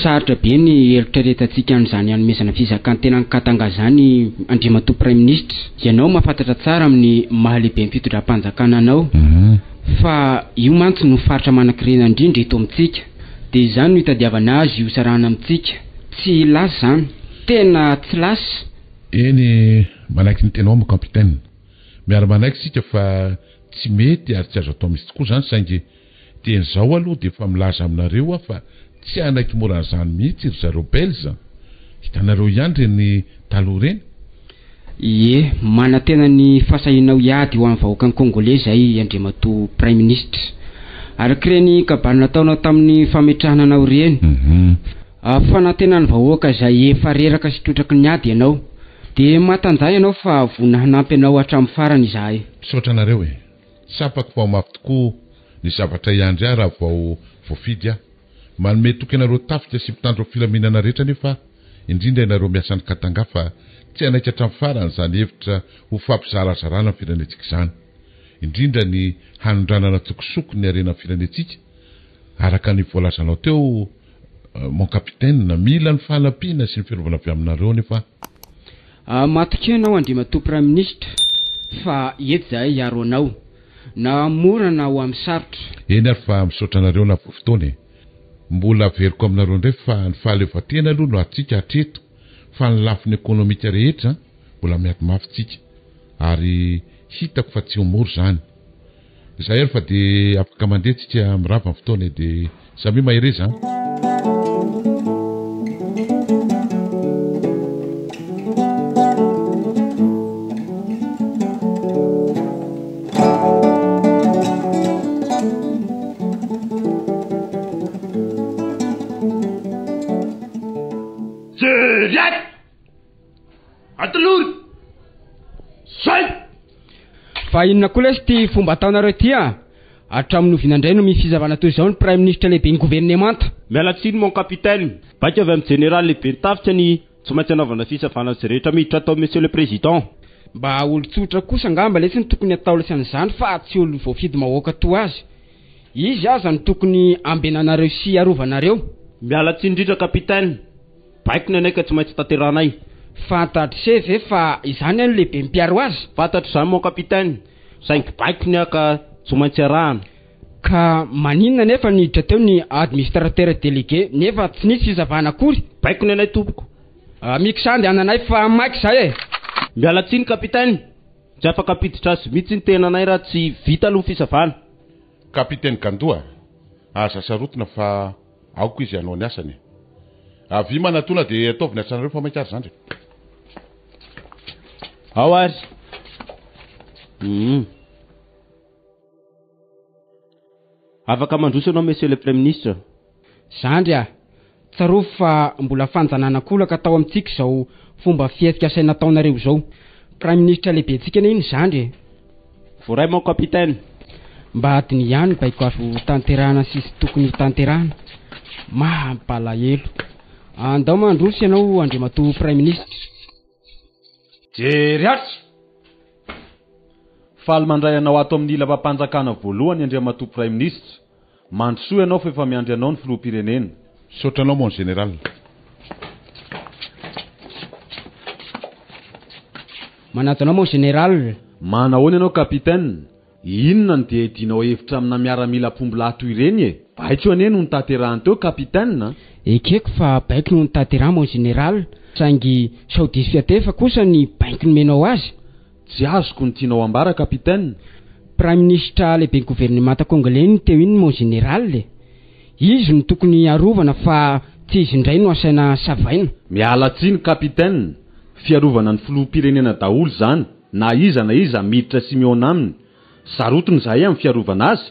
H: Sarotra be ny hieritreretantsika an'izany hanomezana fizakan-tena an'i Katanga izany Andriamatoa Praiminisitra. Ianao mahafantatra tsara amin'ny maha lehiben'ny fitondram-panjakana anao fa io mantsy no faritra manan-karena indrindra eto amintsika. Dia izany no itadiavana azy hosarahana amintsika. Tsy lasa izany. Tena tsy lasa.
A: Eny, manaiky ny teninao mon capitaine. Miara-manaiky isika fa tsy mety ary tsy azo atao mihitsy tokoa izany saingy Dieny izao aloha dia efa milaza aminareo aho fa tsy hanaiky mora an'izany mihitsy ry zareo Belge a! Hitanareo ihany ireny taloha ireny?
H: Ie, manantena ny fahasahianao hiady ho an'ny vahoakan'ny Congolais izay Andriamatoa Praiminisitra. Araka ireny kabary nataonao tamin'ny fametrahana anao ireny, fanantenan'ny vahoaka izay efa reraka sy trotraky ny ady ianao. Dia matanjaha ianao fa vonona hanampy anao hatramin'ny farany izahay.
A: Misaotra anareo e! Tsapako fa ho mafy tokoa ny zavatra hiandry ahy raha vao voafidy aho. Manome toky anareo tafika sy mpitandro filaminana rehetra anefa aho, indrindra ianareo miasa any Katanga fa tsy hanaiky hatramin'ny farany izany hevitra ho fampizarazarana ny firenentsika izany. Indrindra ny hanondranana an-tsokosoko ny harenan'ny firenentsika araka ny voalazanao teo mon capitaine. Mila ny fanampiana sy ny fiarovana avy aminareo anefa aho.
H: Matokia ianao Andriamatoa Praiminisitra fa eto izahay hiaro anao, na mora na ho amin'ny sarotra.
A: Eny ary fa misaotra anareo na voa fotoana e! Mbola averiko aminareo indray fa ny fahaleovantena aloha no antsika hatreto fa ny lafiny ekonomika rehetra mbola miady mafy tsika ary hitako fa tsy ho mora izany. Izay ary fa dia afaka mandeha tsika mirava ny fotoana e! Dia samia mahereza an!
I: Zeriat! Atolory! Zay!
H: Fa inona koa lesy ity fomba ataonareo ity a? Hatramin'ny oviana indray no misy fizavana toy izao ny praiminisitra lehiben'ny governemanta?
I: Miala tsiny mon capitaine, baiko avy amin'ny jeneraly lehiben'ny tafika ny tsy maintsy anaovana fisavana izay rehetra miditra ato monsieur le président.
H: Mba olon-tsotra kosa angamba lesy no tokony atao lesy an'izany fa tsy olo voafidim-bahoaka toa azy. Izy aza no tokony ambenanareo sy arovanareo.
I: Miala tsiny indrindra capitaine, Baiko ny anay ka tsy maintsy tanterahanay.
H: Fantatr'i se ve fa izany no lehiben'ny mpiaro azy?
I: Fantatro izany mon capitaine, saingy baiko ny ahy ka tsy maintsy arahana.
H: Ka maninona anefa niditra teo ny administrateur délégué nefa tsy nisy fizavana akory?
I: Baiko ny anay tompoko.
H: Mikisaha andehananay fa maika izahay e!
I: Miala tsiny capitaine, tsy afaka hampiditra azy mihitsy ny tenanay raha tsy vita aloha ny fisavana.
A: Capitaine Gandoa, aza sarotina fa Aoka izy hanao ny asany e. Avia manatona dia ataovy ny asanareo fa maika ary zandry e.
I: Ao ary. Hum. Afaka mandroso ianao Monsieur le Praiminisitra.
H: Zandry a! Tsarovy fa mbola fanjanan'ankolaka tao amintsika izao fomba fihetsika asaina ataonareo izao. Praiminisitra lehibentsika anie iny zandry e!
I: Voaray mon capitaine.
H: Mba adiny ihany baiko azo tanterahana sy tsy tokony ho tanterahana. Mampalahelo. Andao mandroso ianao Andriamatoa Praiminisitra.
J: Jery atsy! Faly mandray anao ato amin'ny lapam-panjakana voalohany Andriamatoa Praiminisitra. Mandrosoa ianao fa efa miandry anao ny Filoham-pirenena.
A: Misaotra anao mon Général.
H: Manaja anao mon Général.
J: Manahoana ianao Capitaine? Inona no dia iadianao hevitra amina miaramila mpombilahy toy ireny e? Baiko anie no notanterahany teo Capitaine a!
H: Ekeko fa baiko no notanterahany mon Général, saingy sao diso fiatefa kosa ny baiko nomenao azy?
J: Tsy azoko ny tianao ambara Capitaine.
H: Praiminisitra lehiben'ny governemanta Congolais iny teo iny mon Général e! Izy no tokony arovana fa tsy izy indray no asaina savaina.
J: Miala tsiny Capitaine, fiarovana ny filoham-pirenena daholo izany na iza na iza miditra sy mihaona aminy. Sarotiny izahay amin'ny fiarovana azy.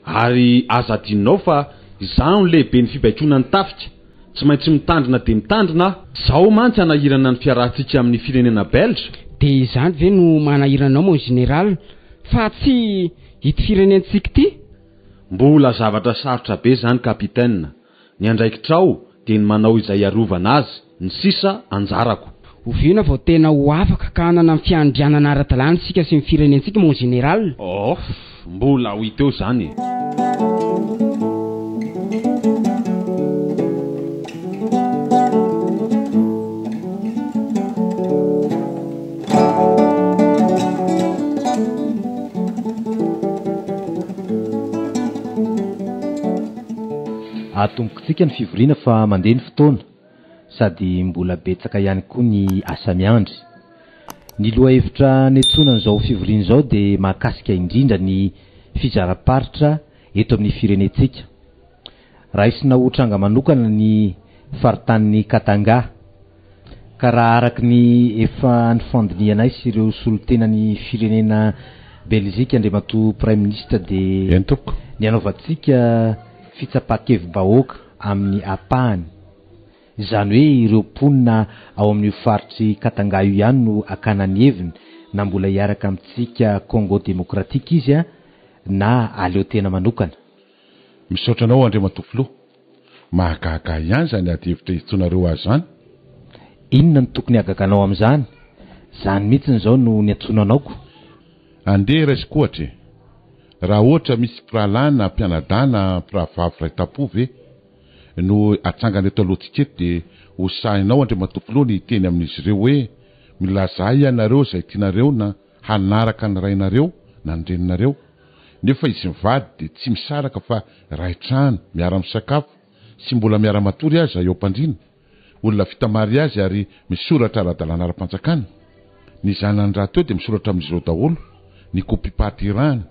J: Ary aza adinonao fa izaho no lehiben'ny fibaikoana ny tafika. Tsy maintsy mitandrina dia mitandrina aho. Izao mantsy hanahirana ny fiarahantsika amin'ny firenena belge.
H: Dia izany ve no manahirana anao mon général fa tsy ity firenentsika ity?
J: Mbola zavatra sarotra be izany Capitaine. Ny andraikitrao dia ny manao izay hiarovana azy, ny sisa anjarako.
H: Oviana vao tena ho afaka ka hanana ny fiandrianana ara-dalàna isika sy ny firenentsika mon général?
J: Off! Mbola ho hita eo izany e!
C: Atombokintsika ny fivoriana fa mandeha ny fotoana sady mbola betsaka ihany koa ny asa miandry. Ny lohahevitra niantsoana an'izao fivoriana izao dia mahakasika indrindra ny fizaram-paritra eto amin'ny firenentsika. Raisina ho tranga manokana ny faritanin'i Katanga. Ka raha araka ny efa nifandinihanay sy ireo solontenan'ny firenena Belzika Andriamatoa Praiminisitra dia
A: Eny tompoko.
C: ny hanaovantsika fitsapan-kevi-bahoaka amin'ny ampahany. Izany hoe ireo mponina ao amin'io faritr'i Katanga io ihany no hakana ny heviny na mbola hiaraka amintsika Congo Demokratika izy na aleo tena manokana.
A: Misaotra anao Andriamatoa Filoha. Mahagaga ahy ihany izany ady hevitra iantsoanareo azy izany.
C: Inona no tokony hagaganao amin'izany? Izany mihitsiny izao no niantsoana anao ko.
A: Andeha raisiko ohatra e. Raha ohatra misy mpirahalahy na mpianadahy na mpirahavavy iray tampo ve no atsangana eto alohantsika eto dia ho sahinao Andriamatoa Filoha ny hiteny amin'izy ireo hoe milazà ianareo izay tianareo na hanaraka ny rainareo na ny reninareo nefa izy mivady dia tsy misaraka fa ray trano, miara-misakafo sy mbola miara-matory aza eo am-pandriana, olona vita mariazy ary misoratra ara-dalàna ara-panjakana. Ny zanany rahateo dia misoratra amin'izy ireo daholo ny kopiam-pahaterahany.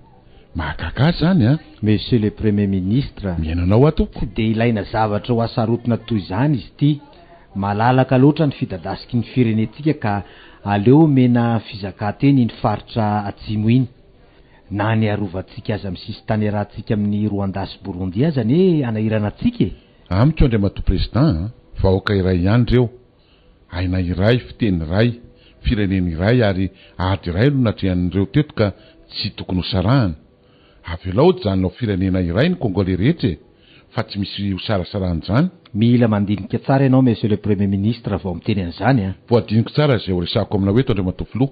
A: Mahagaga ahy izany an!
C: Monsieur le Premier Ministre,
A: Mihaino anao aho tompoko.
C: Tsy dia ilaina zavatra ho hasarotina toy izany izy ity. Malalaka loatra ny fidadasiky ny firenentsika ka aleo omena fizakan-tena iny faritra atsimo iny. Na ny arovantsika azy amin'ny sisintany iarahantsika amin'i Rwanda sy Burundi aza anie hanahirana antsika e!
A: Amiko Andriamatoa Président a, vahoaka iray ihany ireo, aina iray, fiteny iray, firenena iray ary ady iray no natrehan'ireo teto ka tsy tokony ho sarahana. Avelao hijanona ho firenena iray ny Congolais rehetra e! Fa tsy misy ho sarasarahan'izany.
C: Mila mandinika tsara ianao Monsieur le Premier Ministre vao miteny an'izany a!
A: Voadiniko tsara izay ho resahako aminao eto Andriamatoa Filoha.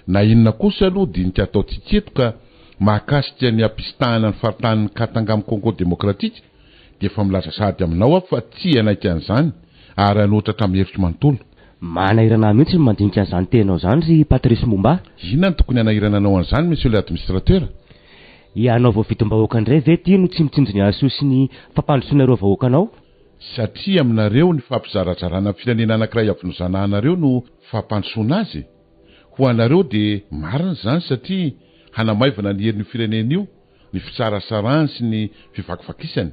A: Na inona kosa aloha dinika ataontsika eto ka mahakasika ny hampisitahana ny faritanin'i Katanga amin'i Congo Demokratika dia efa milaza sahady aminao aho fa tsy hanaiky an'izany ary hanohitra hatramin'ny heriko manontolo.
B: Manahirana ahy mihitsy ny mandinika an'izany teninao izany ry Patrice Mumba.
A: Inona no tokony hanahirana anao an'izany Monsieur le Administrateur?
B: Ianao voafidim-bahoaka indray ve ity no tsy mitsinjo ny hahasoa sy ny fampandrosoana ireo vahoakanao?
A: Satria aminareo ny fampizarazarana ny firenena anankiray avy nozanahanareo no fampandrosoana azy? Ho anareo dia marina izany satria hanamaivana ny herin'io firenena io ny fisarasarahany sy ny fivakivakisany.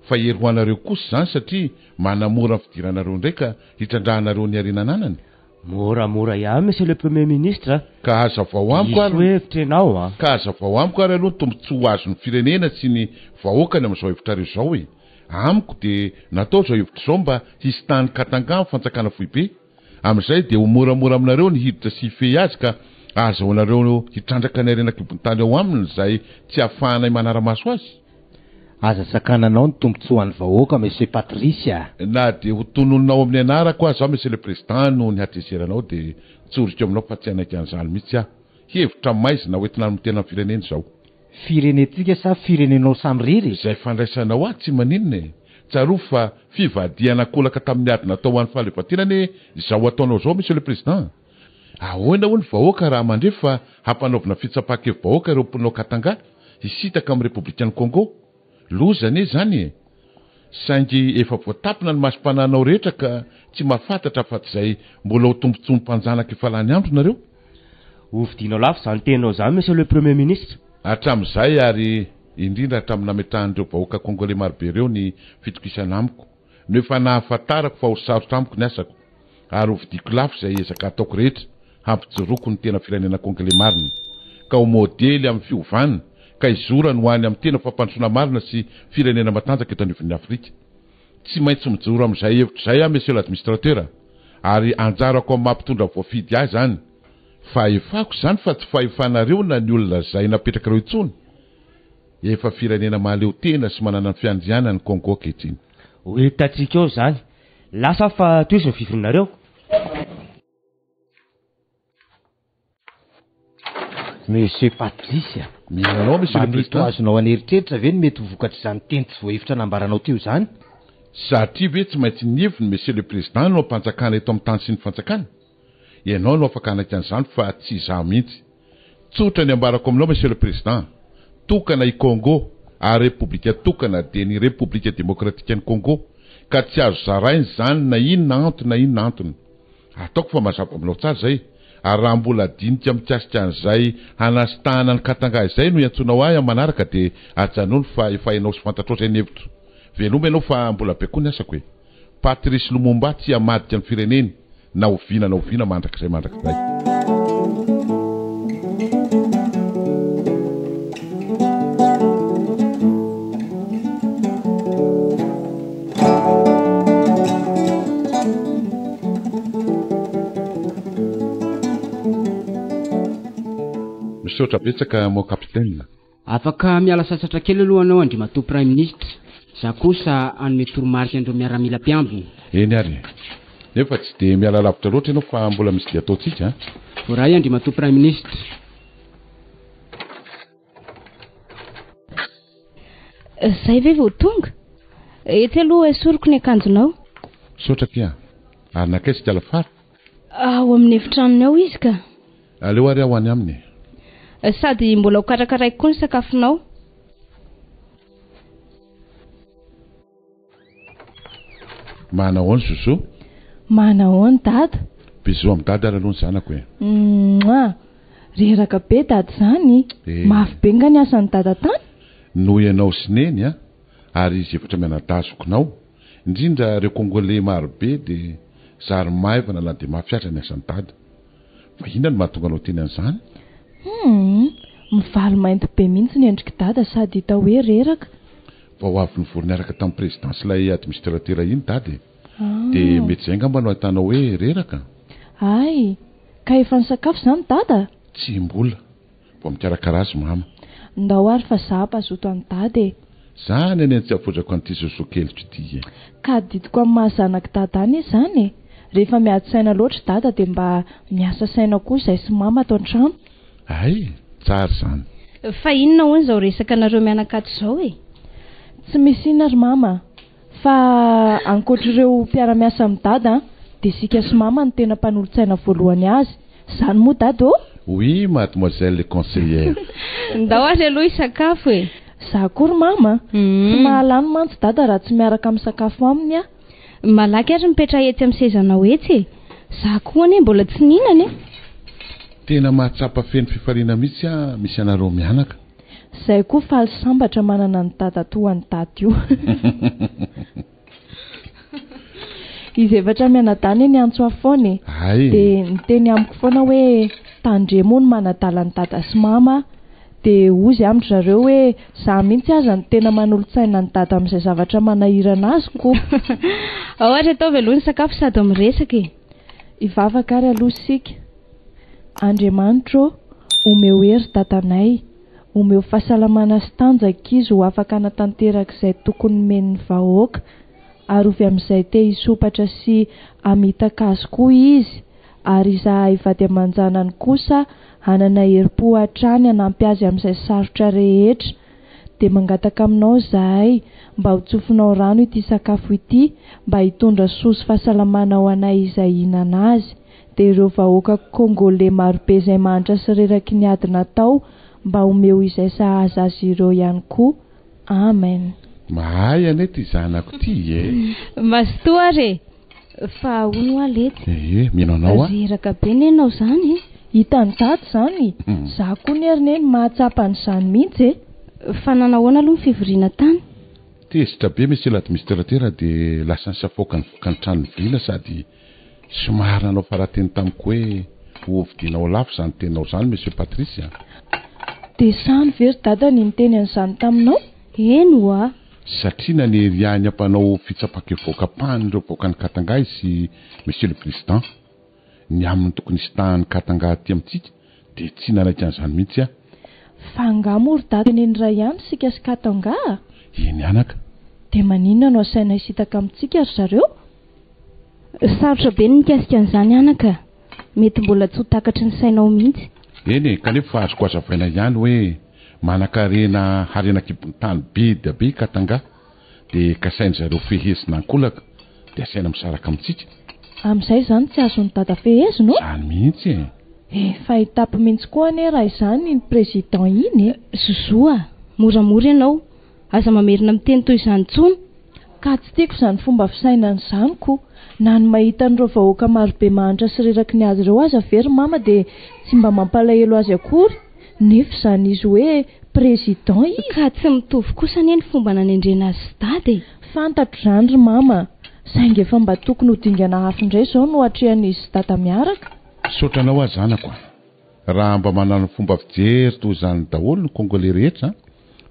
A: Fa hery ho anareo kosa izany satria manamora ny fidiranareo indray ka hitrandrahanareo ny harena ananany.
B: Moramora ihany Monsieur le Premier Ministre a!
A: Ka hazavao amiko ary.
B: Diso hevitra ianao a!
A: Ka hazavao amiko ary aloha ny tombotsoa ho azon'ny firenena sy ny vahoakany amin'izao hevitrareo izao e! Amiko dia natao izao hevitra izao mba hisitahan'ny Katanga amin'ny fanjakana foibe. Amin'izay dia ho moramora aminareo ny hiditra sy hifehy azy ka ahazahoanareo hitrandraka ny harena an-kibon-tany ao aminy izay tsy ahafahanay manara-maso azy.
C: Aza sakananao ny tombotsoan'ny vahoaka Monsieur Patrice a!
A: Na dia ho tononinao amin'ny anarako aza aho Monsieur le Président noho ny hatezeranao dia tsoriko aminao fa tsy hanaiky an'izany mihitsy aho. Hevitra maizina hoentina hanomtena ny firenena izao.
C: Firenentsika sa firenenao samirery e?
A: Izay fandraisanao ahy tsy maninona e! Tsarovy fa fivadihana ankolaka tamin'ny ady natao ho an'ny fahaleovantena anie izao ataonao izao Monsieur le Président. Ahoana hoy ny vahoaka raha mandre fa hampanaovina fitsapan-kevi-bahoaka ireo mponina ao Katanga hisintaka amin'ny Repoblikan'i Congo? Loza anie izany e! Saingy efa voatapina ny masom-panahinao rehetra ka tsy mahafantatra afa-tsy izay mbola ho tombontsoan'ny mpanjanaka efa lany andro nareo.
B: Hovidianao lafo izany teninao izany Monsieur le Premier Ministre.
A: Hatramin'izay ary. indrindra hatramin'ny nametrahan'ireo vahoaka Congolais marobe ireo ny fitokisana amiko, no efa nahafantarako fa ho sarotra amiko ny asako, ary ho vidiako lafo izay ezaka ataoko rehetra hampijoroako ny tena firenena Congolais marina, ka ho modely amin'ny fiovana, ka hizorany ho any amin'ny tena fampandrosoana marina sy firenena matanjaka eto anivon'ny Afrika. Tsy maintsy mijoro amin'izay hevitra izay aho Monsieur l'Administrateur a! Ary anjarako amin'ny maha mpitondra voafidy ahy izany. Fahefako izany fa tsy fahefanareo na ny olona izay napetrakareo intsony. Efa firenena mahaleo tena sy manana ny fiandrianany Congo ankehitriny.
B: Ho hitantsika eo izany. Lasa aho fa tohizo ny fivorianareo.
C: Monsieur Patrice a!
A: Mino anao Monsieur le
C: Mba mety ho
A: Président.
C: azonao an'eritreritra ve ny mety ho vokatr'izany teny tsy voahevitra nambaranao teo izany?
A: Satria ve tsy maintsy ny heviny Monsieur le Président no ampanjakana eto amin'ny tany sy ny fanjakana? Ianao no afaka hanaiky an'izany fa tsy izaho mihitsy. Tsotra ny ambarako aminao Monsieur le Président, tokana i Congo ary Repoblika tokana dia ny Repoblika Demokratikan'i Congo ka tsy azo zaraina izany na inona antony na inona antony. Ataoko fa mazava aminao tsara izay ary raha mbola dinika mikasika an'izay hanasitahana an'i Katanga izay no iantsoanao ahy amin'ny manaraka dia ajanony fa efa hainao sy fantatrao izay ny hevitro. Veloma ianao fa mbola be koa ny asako e. Patrice Lumumba tsy hamadika ny fireneny na oviana na oviana mandrakizay mandrakizay. Misaotra betsaka mon capitaine.
H: Afaka miala sasatra kely aloha anao Andriamatoa Praiminisitra, za kosa hanome toromarika an'ireo miaramila mpiambina.
A: Eny ary e. Nefa tsy dia miala lavitra loatra ianao fa mbola misy dia ataontsika a.
H: Voaray Andriamatoa Praiminisitra.
E: Zay ve vao tonga? Etsy aloha esoriko ny akanjonao.
A: Misaotra akia. Ary nankaiza ikala Fara?
E: Ao amin'ny efitranony ao izy ka.
A: Aleo ary aho any aminy
E: e. Sady mbola ho karakaraiko koa ny sakafonao.
A: Manahoana Zozo?
D: Manahoana Dada?
A: Bisous amin'i Dada ary aloha ny zanako e.
D: Mouah! Reraka be Dada izany.
A: Eh.
D: Mafy be nga ny asan'i Dada tany?
A: Noho ianao sy Neny a, ary izy efatra mianadahy zokinao, indrindra ireo Congolais marobe dia zary maivana na dia mafy aza ny asan'i Dada. Fa inona no mahatonga anao hiteny an'izany?
D: Humm! Mivalo mainty be mihitsy ny endrik'i Dada sady hita hoe reraka.
A: Vao avy nivory niaraka tamin'ny président sy ilay administrateur iny Dada e! Dia mety izay angamba no ahitanao hoe reraka?
D: Hay! Ka efa nisakafo izany Dada?
A: Tsy mbola. Vao mikarakara azy mama.
D: Ndao ary fa za mpazoto an'i Dada e!
A: Zany anie no tsy havoizako an'ity zozo keliko ity e!
D: Ka adidiko amin'ny maha zanak'i Dada anie izany e! Rehefa miady saina loatra Dada dia mba miasa saina koa izay sy mama ato an-trano.
A: Hay! Tsara izany.
E: Fa inona hono izao resaka nareo mianakato izao e?
D: Tsy misy inona ry mama a! Fa ankoatr'ireo mpiara-miasa amin'i Dada an, dia isika sy mama no tena mpanolotsaina voalohany azy. Izany moa Dada ô?
A: Oui, mademoiselle conseillère.
E: Ndao ary aloha hisakafo e!
D: Za koa ry mama a! Tsy mahalany mantsy Dada raha tsy miaraka misakafo aminy aho.
E: Malaky ary mipetraha etsy amin'ny sezanao etsy e! Za koa anie mbola tsy nihinana e!
A: Tena mahatsapa feno fifaliana mihitsy aho misy anareo mianaka.
D: Zay koa faly sambatra manana an'i Dada toa an'i Dada io. Izy efatra mianadahy anie niantso ahy foana e.
A: Hay.
D: Dia niteny amiko foana hoe tandremo hono manadala an'i Dada sy Mama. Dia hozy amindry zareo hoe za mihitsy aza no tena manolo-tsaina an'i Dada amin'izay zavatra manahirana azy ko.
E: Ao ary ataovy aloha ny sakafo sady miresaka e.
D: Hivavaka ary aloha isika. Andriamanitra ô, omeo hery dadanay, omeo fahasalamana sy tanjaka izy ho afaka hanatanteraka izay tokony nomeny ny vahoaka, arovy amin'izay te hisompatra sy hamitaka azy koa izy, ary izahay vady aman-janany kosa hanana herim-po hatrany hanampy azy amin'izay sarotra rehetra, dia mangataka aminao izahay mba ho tsofinao rano ity sakafo ity mba hitondra soa sy fahasalamana ho anay izay hihinana azy. dia ireo vahoaka Congolais marobe izay mahantra sy reraky ny ady natao mba omeo izay sahaza azy ireo ihany koa. Amen.
A: Mahay anie ty zanako ty e!
E: Mazotoa ary e! Fa hono hoa letsy.
A: Ee, mino anao aho.
E: Reraka be nenao zany e!
D: Hitan'i Dada izany? Za koa anie ry Neny mahatsapa an'izany mihitsy e!
E: Fa nanahoana aloha ny fivoriana tany?
A: Tezitra be Monsieur l'administrateur dia lasa nisafoaka nivoaka ny trano nivoriana sady somary nanao farateny tamiko hoe hovidianao lafo izany teninao izany Monsieur Patrice a!
K: Dia sahiny ve ry dada ny niteny an'izany taminao?
E: Eny ho'a!
A: Satria nanery ahy ny hampanao fitsapan-kevoka ampahan'ireo vahoakan'i Katanga izy Monsieur le Président. Ny amin'ny tokony hisintahan'i Katanga aty amintsika dia tsy nanaiky an'izany mihitsy aho.
K: Fa angaha moa ry dada eny iray ihany isika sy Katanga a?
A: Eny anaka.
K: Dia maninona no asaina hisintaka amintsika ry zareo?
E: Sarotra be ny mikasika an'izany anaka a! Mety mbola tsy ho takatry ny sainao mihitsy.
A: Eny e, kanefa azoko hazavaina ihany hoe manankarena harena an-kibon'ny tany be dia be i Katanga. dia kasain-dry zareo fehezina ankolaka dia asaina misaraka amintsika.
K: Amin'izay izany tsy azon'i Dada fehezina ô?
A: Izany mihitsy e!
K: Efa hitapy mihitsy koa anie raha izany iny président iny e!
E: Zozo a! Moramora ianao, aza mamerina miteny toy izany intsony.
K: Ka tsy tiako izany fomba fisainana izany ko! Na ny mahita an'ireo vahoaka marobe mahantra sy reraky ny ady ireo aza ve ry mama dia tsy mba mampalahelo azy akory? Nefa izany izy hoe président izy.
E: Ka tsy mitovy kosa anie ny fomba nanendrena azy sy dada e!
K: Fantatro izany ry mama a! Saingy efa mba tokony ho dingana hafa indray izao no atrehan'izy sy dada miaraka.
A: Misaotra anao aho zanako a! Raha mba manana fomba fijery toy izany daholo ny congolais rehetra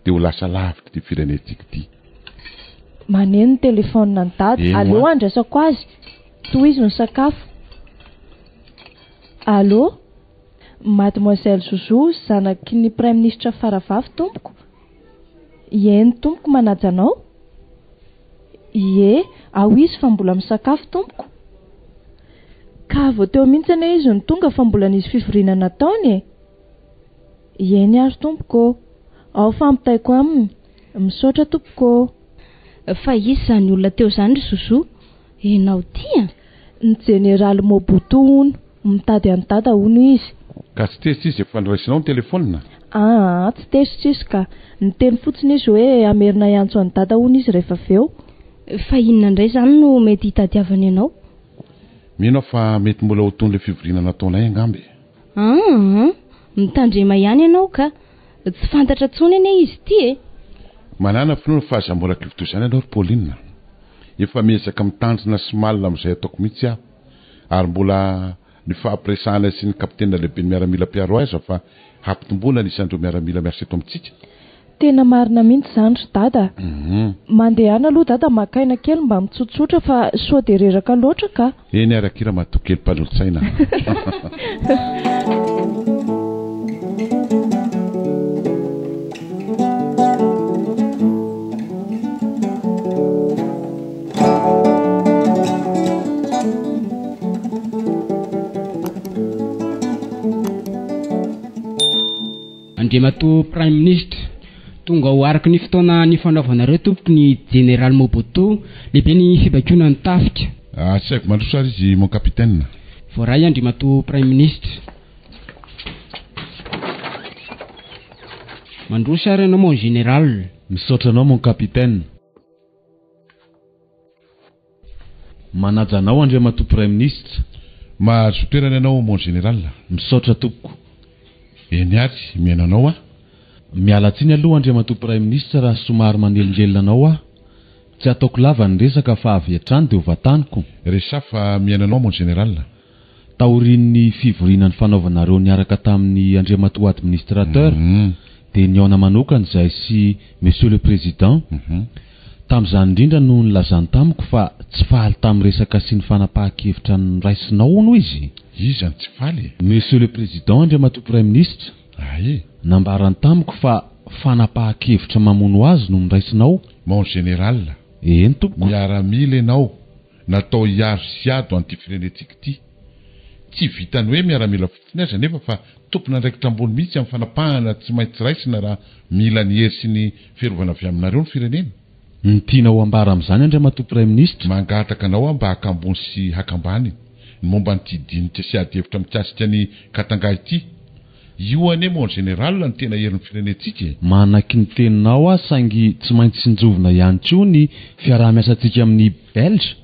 A: dia ho lasa lavitra ity firenentsika ity.
K: Maneno ny téléphone an'i dada,
A: Eny
K: aleo
A: hoa.
K: handraisako azy. Tohizo ny sakafo. Allô? Mademoiselle Zouzou, zanaky ny praiminisitra faravavy tompoko. Eny tompoko manaja anao. Ie, ao izy fa mbola misakafo tompoko. Ka vao teo mihitsy anie izy no tonga fa mbola nisy fivoriana nataony e. Eny ary tompoko ô. Ao fa ampitaiko aminy. Misaotra tompoko ô.
E: Fa iza izany olona teo izany ry Zouzou? Enao ity an!
K: Ny jeneraly Mobutu hono. Mitady an'i Dada hono izy.
A: Ka tsy tezitra izy efa noraisinao ny telephone?
K: Aa, tsy tezitra izy ka. Niteny fotsiny izy hoe hamerina hiantso an'i Dada hono izy rehefa avy eo.
E: Fa inona indray izany no mety hitadiavany anao?
A: Mino aho fa mety mbola ho tony ilay fivoriana nataonay angamba e.
E: Aa, mitandrema ihany ianao ka. Tsy fantatra intsony anie izy ity e.
A: Manàna finoana fa aza mora kivy toy izany ianao ry Pauline. Efa miezaka mitandrina sy malina amin'izay ataoko mihitsy aho. Ary mbola nifampiresahana sy ny kapitena lehiben'ny miaramila mpiaro ahy aza fa hampitomboana ny isan'ireo miaramila miasa eto amintsika.
K: Tena marina mihitsy izany ry Dada a! Mandehana aloha Dada maka aina kely mba mitsotsotra fa sao dia reraka loatra ka!
A: Eny ary akia ramatoa kely mpanolotsaina a!
H: Andriamatoa Praiminisitra, tonga ho araka ny fotoana nifanaovanareo tompoko ny Jeneraly Mobutu, lehiben'ny fibaikoana ny tafika.
A: Asaivo mandroso ary izy mon capitaine.
H: Voaray Andriamatoa Praiminisitra. Mandroso ary ianao mon général.
J: Misaotra anao mon capitaine. Manaja anao Andriamatoa Praiminisitra.
A: Mahazo toerana ianao mon général.
J: Misaotra tompoko.
A: Eny ary, mihaino anao aho.
J: Miala tsiny aloha Andriamatoa Praiminisitra raha somary manelingelina anao aho. Tsy ataoko lava ny resaka fa avy hatrany dia ho vataniko.
A: Resaho fa mihaino anao mon général.
J: Taorian'ny fivoriana nifanaovanareo niaraka tamin'ny Andriamatoa Administrateur dia nihaona manokana izahay sy Monsieur le Président. Tamin'izany indrindra no nilazany tamiko fa tsy faly tamin'ny resaka sy ny fanapahan-kevitra noraisinao hono izy.
A: Iza no tsy faly e?
J: Monsieur le Président, Andriamatoa Praiminisitra,
A: Ae.
J: nambarany tamiko fa fanapahan-kevitra mamono azy no noraisinao.
A: Mon Général.
J: Eny tompoko.
A: Miaramila ianao. Natao hiaro sy hiady ho an'ity firenentsika ity. Tsy vitan'ny hoe miaramila fotsiny aza anefa fa tompon'andraikitra ambony mihitsy amin'ny fanapahana tsy maintsy raisina raha mila ny hery sy ny fiarovana avy aminareo ny firenena.
J: Ny tiana ho ambara amin'izany Andriamatoa Praiminisitra?
A: Mangataka anao aho mba haka ambony sy haka ambany ny momba an'ity dinika sy adihevitra mikasika ny Katanga ity. Io anie mon général no tena herin'ny firenentsika e!
J: Manaiky ny teninao aho saingy tsy maintsy tsinjovina ihany koa ny fiaraha-miasantsika amin'ny Belge.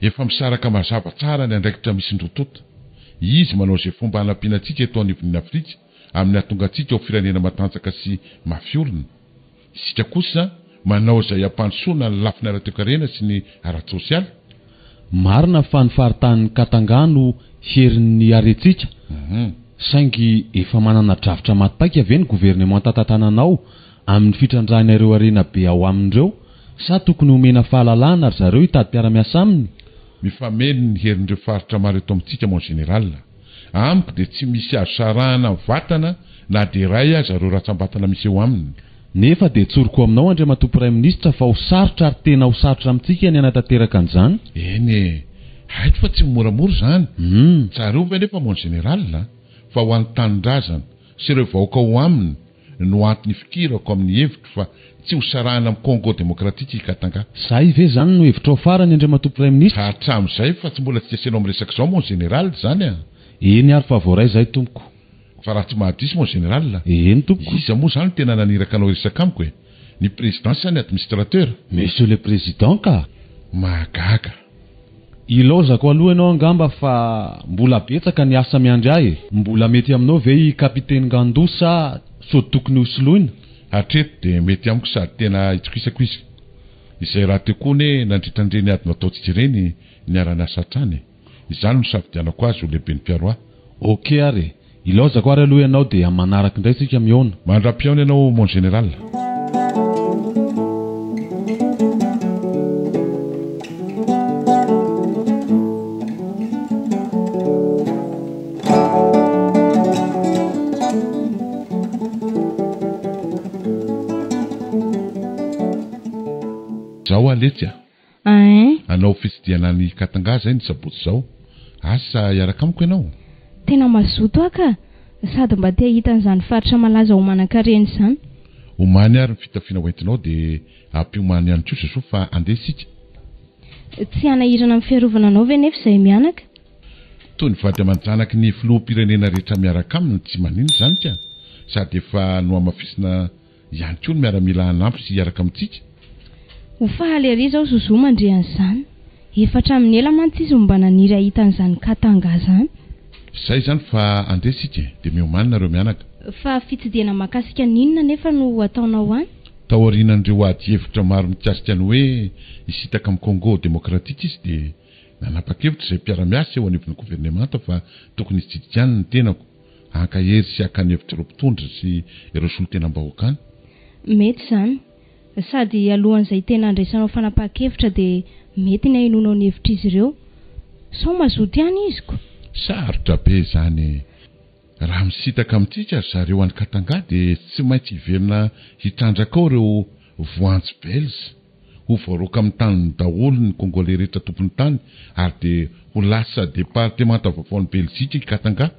A: Efa misaraka mazava tsara ny andraikitra misy ny roa tonta. Izy manao izay fomba hanampiana antsika eto anivon'ny Afrika. amin'ny hahatonga antsika ho firenena matanjaka sy mafy orina. Isika kosa manao izay hampandrosoana ny lafiny ara-toekarena sy ny ara-tsosialy.
J: Marina fa ny faritanin'i Katanga no herin'ny harentsika, saingy efa manana drafitra maty paika ve ny governemanta tantananao amin'ny fitrandrahina ireo harena be ao aminy ireo sa tokony homena fahalalahana ry zareo hitady mpiara-miasa aminy?
A: Mifameno ny herin'ireo faritra maro eto amintsika mon général. Amiko dia tsy misy azo sarahana amin'ny vatana na dia iray aza ireo ratsambatana misy eo aminy.
J: Nefa dia tsoriko aminao Andriamatoa Praiminisitra fa ho sarotra ary tena ho sarotra amintsika ny hanatanteraka an'izany.
A: Eny e! Haiko fa tsy ho moramora izany. Tsarovy anefa mon général fa ho an'ny tanindrazana sy ireo vahoaka ao aminy no antony ifikirako amin'ny hevitro fa tsy ho sarahina amin'i Congo demokratika i Katanga.
J: Zay ve izany no hevitrao farany Andriamatoa Praiminisitra?
A: Hatramin'izay fa tsy mbola tsy asenao miresaka izao mon général izany a!
J: Eny ary fa voaray izay tompoko.
A: Fa raha tsy mahadiso mon général.
J: Eny tompoko.
A: Iza moa izany no tena naniraka anao hiresaka amiko e? Ny président sa ny administrateur?
J: Monsieur le président ka!
A: Mahagaga.
J: Ilaozako aloha ianao angamba fa mbola betsaka ny asa miandry ahy e! Mbola mety aminao ve i Capitaine Ngandou sa sao tokony ho soloina?
A: Hatreto dia mety amiko sady tena itokisako izy. Izay rahateo koa anie nandritra an'ireny ady nataontsika ireny niara-niasa hatrany e! Izany no nisafidianako azy ho lehiben'ny mpiaro ahy.
J: Ok ary e! Ilaozako ary aloha ianao dia amin'ny manaraka indray tsika mihaona.
A: Mandra-pihaona ianao mon général. Zao aho letsy a!
E: Ein.
A: Hanao fitsidihana any Katanga zay ny sabotsy zao. Asa hiaraka amiko ianao?
E: Tena mazoto aho ka! Sady mba te hahita an'izany faritra malaza ho manankarena izany.
A: Omany ary ny fitafiana hoentinao dia ampiomano ihany koa Zozo fa andeha isika.
E: Tsy hanahirana amin'ny fiarovana anao ve nefa izahay mianaka?
A: Toy ny vady aman-janaky ny filoham-pirenena rehetra miaraka aminy tsy maninona izany ka! Sady efa nohamafisina Ihany koa ny miaramila hanampy sy hiaraka amintsika.
E: Ho faly ery izao Zozo mandre an'izany. Efa hatramin'ny ela mantsy izy no mba naniry hahita an'izany Katanga izany.
A: Zay izany fa andeha isika e! Dia miomàna nareo mianaka.
E: Fa fitsidihana mahakasika ny inona anefa no ho ataonao any?
A: Taorianan'ireo ady hevitra maro mikasika ny hoe hisintaka amin'i Congo demokratika izy dia nanapa-kevitra izay mpiara-miasa eo anivon'ny governemanta fa tokony hitsidika any ny tenako. Hankahery sy hakany hevitra ireo mpitondra sy ireo solontenam-bahoaka any.
E: Mety izany. Sady alohan'izay tena handraisanao fanapahan-kevitra dia mety ny hahenoanao ny hevitr'izy ireo. Sao mazoto ihany izy ko!
A: Sarotra be izany e! Raha misintaka amintsika ry zareo any Katanga dia tsy maintsy hiverina hitrandraka ao ireo voanjo belge. Ho voaroaka amin'ny taniny daholo ny Congolais rehetra tompon'ny tany ary dia ho lasa departemanta vaovaon'i Belzika i Katanga.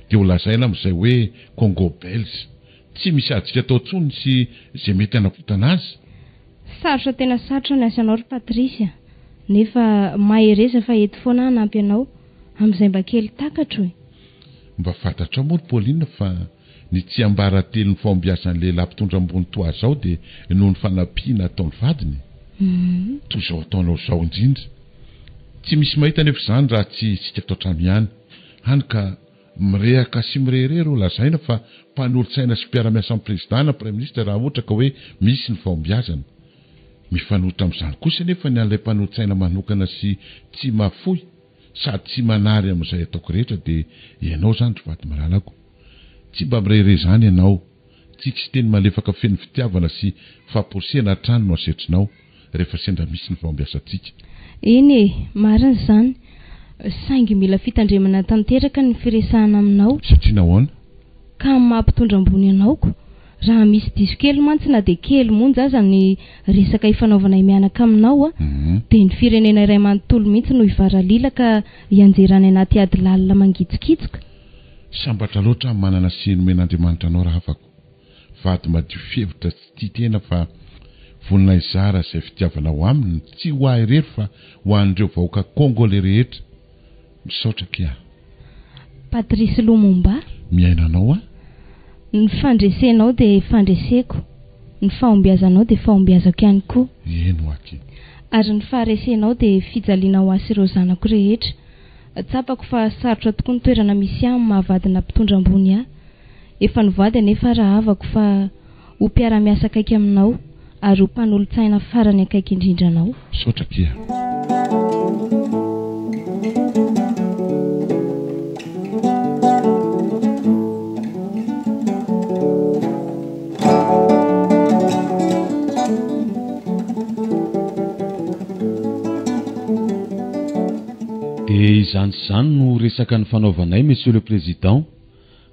A: Dia ho lazaina amin'izay hoe Congo belge. Tsy misy azontsika atao intsony sy izay mety hanavotana azy.
E: Sarotra tena sarotra ny asanao ry Patrice a! Nefa mahereza fa eto foana aho hanampy anao, amin'izay mba kely takatro e!
A: Mba fantatrao moa ry Pauline fa Ny tsiambaratelon'ny fahombiazan'ny lehilahy mpitondra ambony toa azy izao dia noho ny fanampiana ataon'ny vadiny. Toy izao ataonao izao indrindra. Tsy misy mahita anefa izany raha tsy isika ato an-trano ihany. Hany ka mirehaka sy mirehareha ireo lazaina fa mpanolotsaina sy mpiara-miasa amin'ny prezidà na praiminisitra raha ohatra ka hoe misy ny fahombiazana. Mifanohitra amin'izany kosa anefa ny an'ilay mpanolotsaina manokana sy tsy mahafoy sady tsy manary amin'izay ataoko rehetra dia ianao izany ry vady malalako. Tsy mba mirehareha izany ianao. Tsiky sy teny malefaka feno fitiavana sy famporisihana hatrany no asetrinao rehefa sendra misy ny fahombiazantsika.
E: Eny e, marina izany. Saingy mila fitandremana tanteraka ny firesahana aminao.
A: Satria nahoana?
E: Ka amin'ny maha mpitondra ambony anao ko. Raha misy diso kely mantsy na dia kely monja aza ny resaka ifanaovanay mianaka aminao dia ny firenena iray manontolo mihitsy no hivaralila ka hianjera any anaty ady lalina mangitsokitsoka.
A: Sambatra loatra aho manana sy nomen'Andriamanitra anao rahavako. Vady madio fihevitra tsy tia tena fa vonona hizara izay fitiavana ao aminy tsy ho ahy irery fa ho an'ireo vahoaka Congolais rehetra. Misaotra akia.
E: Patrice Lumumba.
A: Mihaino anao aho.
E: Ny fandresenao dia fandreseko, ny fahombiazanao dia fahombiazako ihany koa.
A: Eny ho akia.
E: Ary ny faharesenao dia fijaliana ho ahy sy ireo zanako rehetra. Tsapako fa sarotra tokoa ny toerana misy ahy amin'ny maha vadina mpitondra ambony ahy. Efa nivoady anefa rahavako fa ho mpiara-miasa akaiky aminao ary ho mpanolotsaina farany akaiky indrindra anao.
A: Misaotra akia.
J: Dia izany sy izany no resaka nifanaovanay Monsieur le Président.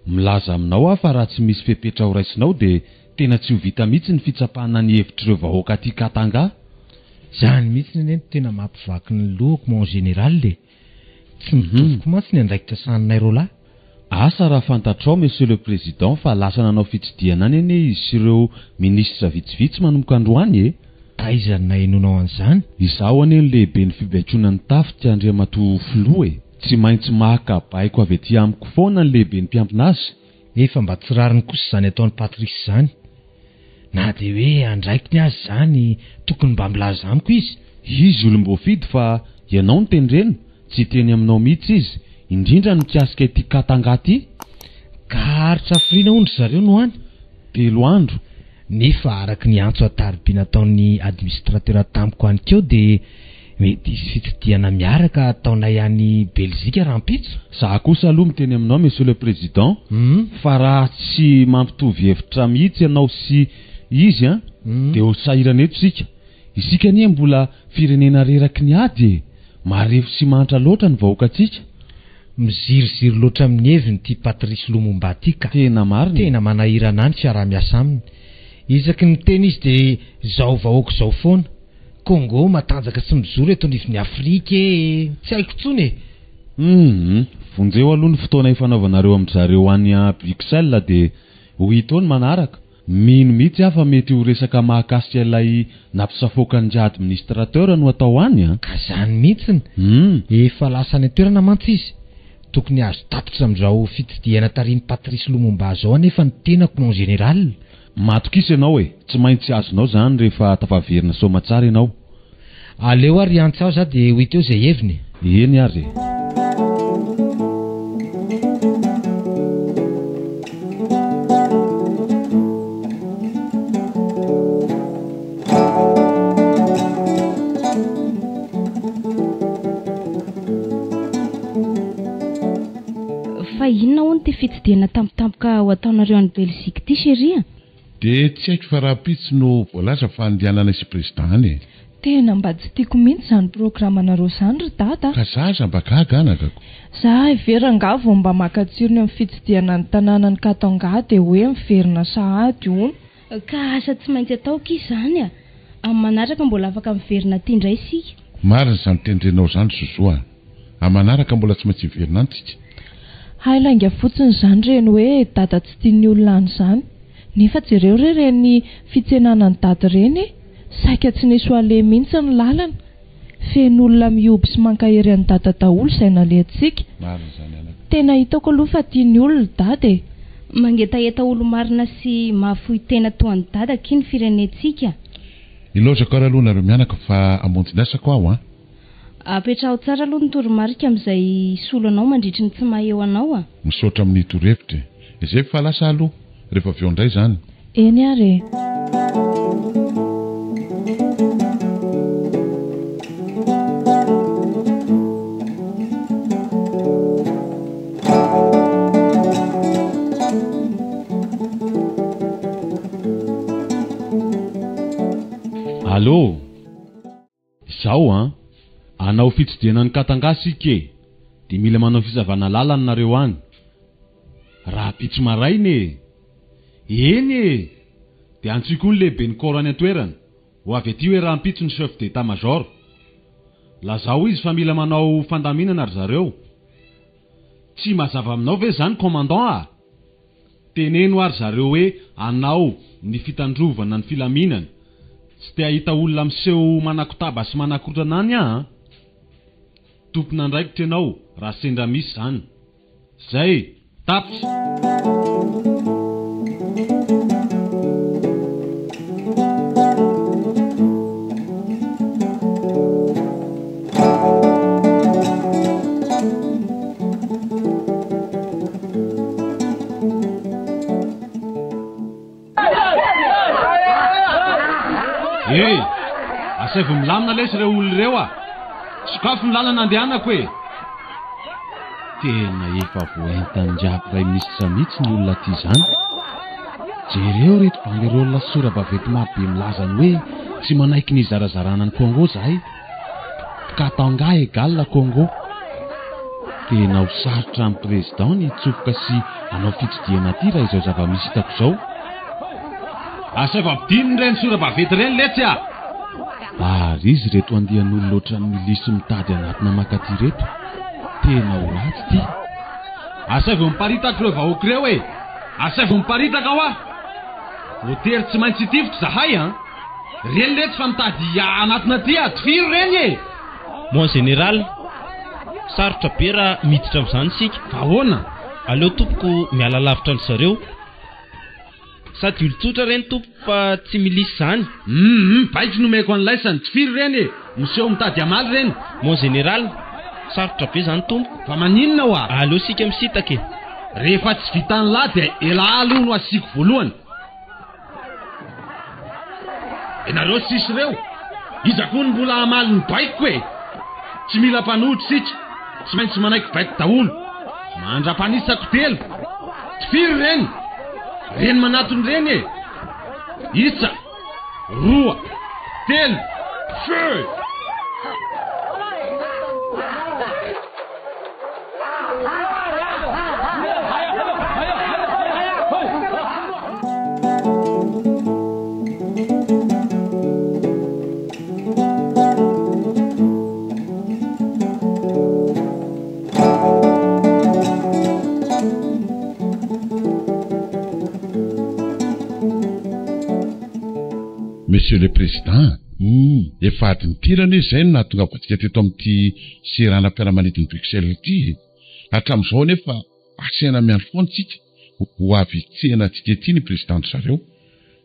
J: Milaza aminao aho fa raha tsy misy fepetra ho raisinao dia tena tsy ho vita mihitsy ny fitsapana ny hevitr'ireo vahoaka aty Katanga.
F: Izany mihitsy anie no tena mampivaky ny lohako mon général e! Tsy mitovy koa mantsy ny andraikitra sahaninay roalahy.
J: Asa raha fantatrao Monsieur le Président fa lasa nanao fitsidihana any anie izy sy ireo Minisitra vitsivitsy manomboka androany e!
F: Taiza no nahenoanao an'izany?
J: Izaho anie no lehiben'ny fibaikoana ny tafika Andriamatoa Filoha e! Tsy maintsy maka baiko avy aty amiko foana ny lehiben'ny mpiambina azy.
F: Nefa mba tsy rariny kosa izany ataon'i Patrice izany. Na dia hoe andraikiny aza izany, tokony mba milaza amiko izy.
J: Izy olom-boafidy fa ianao no tendrena, tsy hiteny aminao mihitsy izy, indrindra ny mikasika ity Katanga ity.
F: Ka haharitra hafiriana hono ry zareo no any?
J: Telo andro.
F: Nefa araka ny antso an-tariby nataon'ny administrateur tamiko anikeo dia mety hisy fitsidihana miaraka hataonay any Belzika rahampitso.
J: Za kosa aloha miteny aminao Monsieur le Président fa raha tsy mampitovy hevitra mihitsy ianao sy izy an dia ho sahirana eto isika. Isika anie mbola firenena reraky ny ady e! Marefo sy mahantra loatra ny vahoakantsika.
F: Miziriziry loatra amin'ny heviny ity Patrice Lumumba ity ka.
J: Tena marina e!
F: Tena manahirana ahy ny fiaraha-miasa aminy. Isaky ny miteny izy dia izao vahoaka izao foana. Congo matanjaka sy mijoro eto anivon'i Afrika e! Tsy haiko intsony e!
J: Humm! Vonjeo aloha ny fotoana ifanaovanareo amin-dry zareo any Bruxelles dia ho hita eo ny manaraka. Mino mihitsy aho fa mety ho resaka mahakasika ilay nampisafoaka an-dry administrateur no atao any an!
F: Ka zany mihitsiny! Efa lasa any an-toerana mantsy izy. Tokony hahazo tatitra amin'izao fitsidihana tarihin'i Patrice Lumumba izao anefa ny tenako mon général.
J: Matokisa ianao e! Tsy maintsy azonao izany rehefa tafaverina soamatsara ianao.
F: Aleo ary hiantso azy aho dia ho hita eo izay heviny
J: e. Eny ary e.
E: Fa inona hono ity fitsidihana tampotampoka ho ataonareo any Belgique ity chérie a?
A: Dia tsy haiko fa rahampitso no voalaza fa andehananay sy président any e.
K: Tena mba tsy tiako mihitsy izany programanareo izany ry dada a!
A: Ka za aza mba gaga anakako.
K: Za ve rangaha vao mba maka tsirony amin'ny fitsidihana ny tanànan'i Katanga dia hoe miverina sahady hono.
E: Ka asa tsy maintsy atao ki izany a! Amin'ny manaraka mbola afaka miverina aty indray isika.
A: Marina izany tendrenao izany Zozo a! Amin'ny manaraka mbola tsy maintsy hiverina any tsika.
K: Hay lainga fotsiny izany ireny hoe dada tsy tian'ny olona any izany. Nefa jereo re ireny fitsenana an'i dada ireny e! Saika tsy nisy ho aleha mihitsy ny lalana. Feno olona mihoby sy mankahery an'i dada daholo izay nalehantsika.
A: Marina izany anaka.
K: Tena hitako aloha fa tian'ny olona i dada e!
E: Mangetaheta olo-marina sy mahafoy tena toa an'i dada akia ny firenentsika.
A: Ilaozako ary aloha nareo mianaka fa hamonjy ny asako aho an!
E: Apetraho tsara aloha ny toromarika amin'izay hisolo anao mandritry ny tsy maha eo anao a!
A: Misaotra amin'ny torohevitra e! Izay fa lasa aloha, rehefa avy eo indray izany.
K: Eny ary e!
J: Allô? Izao an! Hanao fitsidihana an'i Katanga isika e! Dia mila manao fisavana lalana nareo any. Rahampitso maraina e! Eny e! Dia antsoy koa ny lehiben'ny corps any an-toerana. Ho avy aty hoe rahampitso ny chef d'état major. Lazao izy fa mila manao fandaminana ry zareo. Tsy mazava aminao ve izany commandant a! Teneno ary zareo hoe anao ny fitandrovana ny filaminana. Tsy te hahita olona miseho manakotaba sy manakorotana any aho an! Tompon'andraikitra ianao raha sendra misy izany. Zay! Tapitra! Asaivo milamina lesy ireo olona ireo a! Sokafy ny lalana andehanako e!
L: Tena efa voaentan-dRaha Praiminisitra mihitsy ny olona aty izany. Jereo ireto banderole sy sora-baventy marobe milaza ny hoe tsy manaiky ny hizarazarana an'i Congo izahay. Katanga égale Congo. Tena ho sarotra amin'ny Président ny hitsofoka sy hanao fitsidihana aty raha izao zava-misy hitako izao.
J: Asaivo ampidinina ireny sora-baventy ireny letsy a!
L: Ary izy ireto andian'olona ohatran'ny milisy mitady hanatona makaty ireto. Tena ho ratsy ity.
J: Asaivo miparitaka ireo vahoaka ireo e! Asaivo miparitaka hoa! Voatery tsy maintsy hitifitra izahay an! Reny letsy fa mitady hanatona aty a! Tifiro ireny e!
I: Mon général, sarotra be raha miditra amin'izany isika.
J: Fa ahoana?
I: Aleo tompoko miala lavitra an-dry zareo. Sady olon-tsotra ireny tompoko fa tsy milisy izany.
J: Hum, baiko nomeko an'laisany, tifiro ireny e! Miseho mitady hamaly ireny.
I: Mon général, sarotra be izany tompoko.
J: Fa maninona hoa?
I: Aleo isika misintaka e!
J: Rehefa tsy vitan'lah dia elah aloha no asiako voalohany. Ianareo sisa ireo, iza koa no mbola hamaly ny baikoko e? Tsy mila mpanohitra isika, tsy maintsy manaiky baiko daholo. Mandra-panisako telo. Tifiro ireny! Ireny manatona ireny e! Isa, roa, telo, feu!
A: Monsieur le Président, efa adiny telo anie izay no nahatongavantsika teto amin'ity seranam-piaramanidin'i Bruxelles ity e! Hatramin'izao anefa asaina miandry foana isika ho avy hitsena antsika ety ny Président-dry zareo.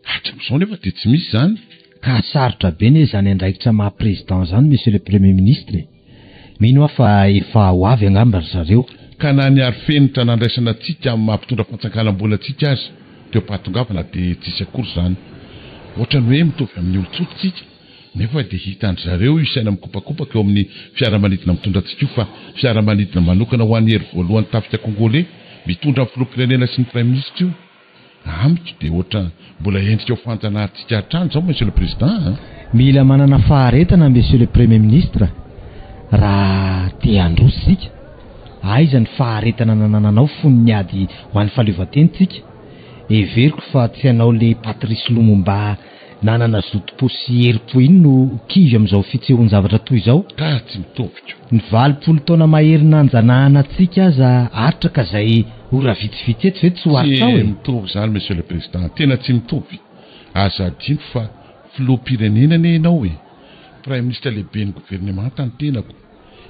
A: Hatramin'izao anefa dia tsy misy izany.
F: Ka sarotra be anie izany andraikitra maha Président izany Monsieur le Premier Ministre e! Mino aho fa efa ho avy angamba ry zareo.
A: Ka na ny arofenitra nandraisana antsika amin'ny maha mpitondra fantsakana-mbola antsika aza teo am-pahatongavana dia tsisy akory izany. Ohatran'ny hoe mitovy amin'ny olon-tsotra isika. Nefa dia hitan-dry zareo io saina mikopakopaka eo amin'ny fiaramanidina mitondra antsika io fa fiaramanidina manokana ho an'ny hery voalohan'ny tafika kongoley mitondra ny filoham-pirenena sy ny praiminisitra io. Amiko dia ohatra mbola endrika ho fanjanahantsika hatrany izao Monsieur le Président a!
F: Mila manana faharetana Monsieur le Premier Ministre raha te handroso isika. Aiza ny faharetana nanananao fony niady ho an'ny fahaleovantena tsika? Heveriko fa tsy ianao le Patrice Lumumba Nanana zotom-po sy herim-po iny no kivy amin'izao fitsehoan-javatra toy izao?
A: Ka tsy mitovy ko.
F: Ny 80 taona mahery nanjanahana antsika aza aritra ka zay ora vitsivitsy eto ve tsy ho aritrao
A: Tsy
F: e?
A: mitovy izany Monsieur le Président, tena tsy mitovy. Aza adino fa Filoham-pirenena anie ianao e! Praiminisitra lehiben'ny governemanta ny tenako.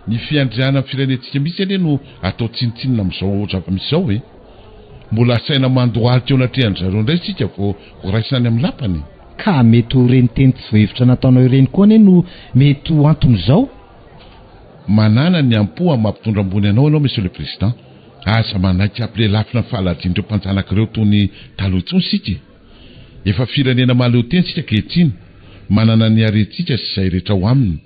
A: Ny fiandrianan'ny firenentsika mihitsy anie no atao tsinontsinona amin'izao zava-misy izao e! Mbola asaina mandohalika eo anatrehan-dry zareo indray isika vao ho raisina any amin'ny lapany e!
F: Ka mety ho ireny teny tsy voahevitra nataonao ireny koa anie no mety ho anton'izao.
A: Manana ny am-po amin'ny maha mpitondra ambony anao ianao Monsieur le Président. Aza manaiky hampilelafina ny fahaladian'ireo mpanjanaka ireo toy ny taloha intsony isika e! Efa firenena mahaleo tena isika ankehitriny, manana ny harentsika sy izay rehetra ao aminy.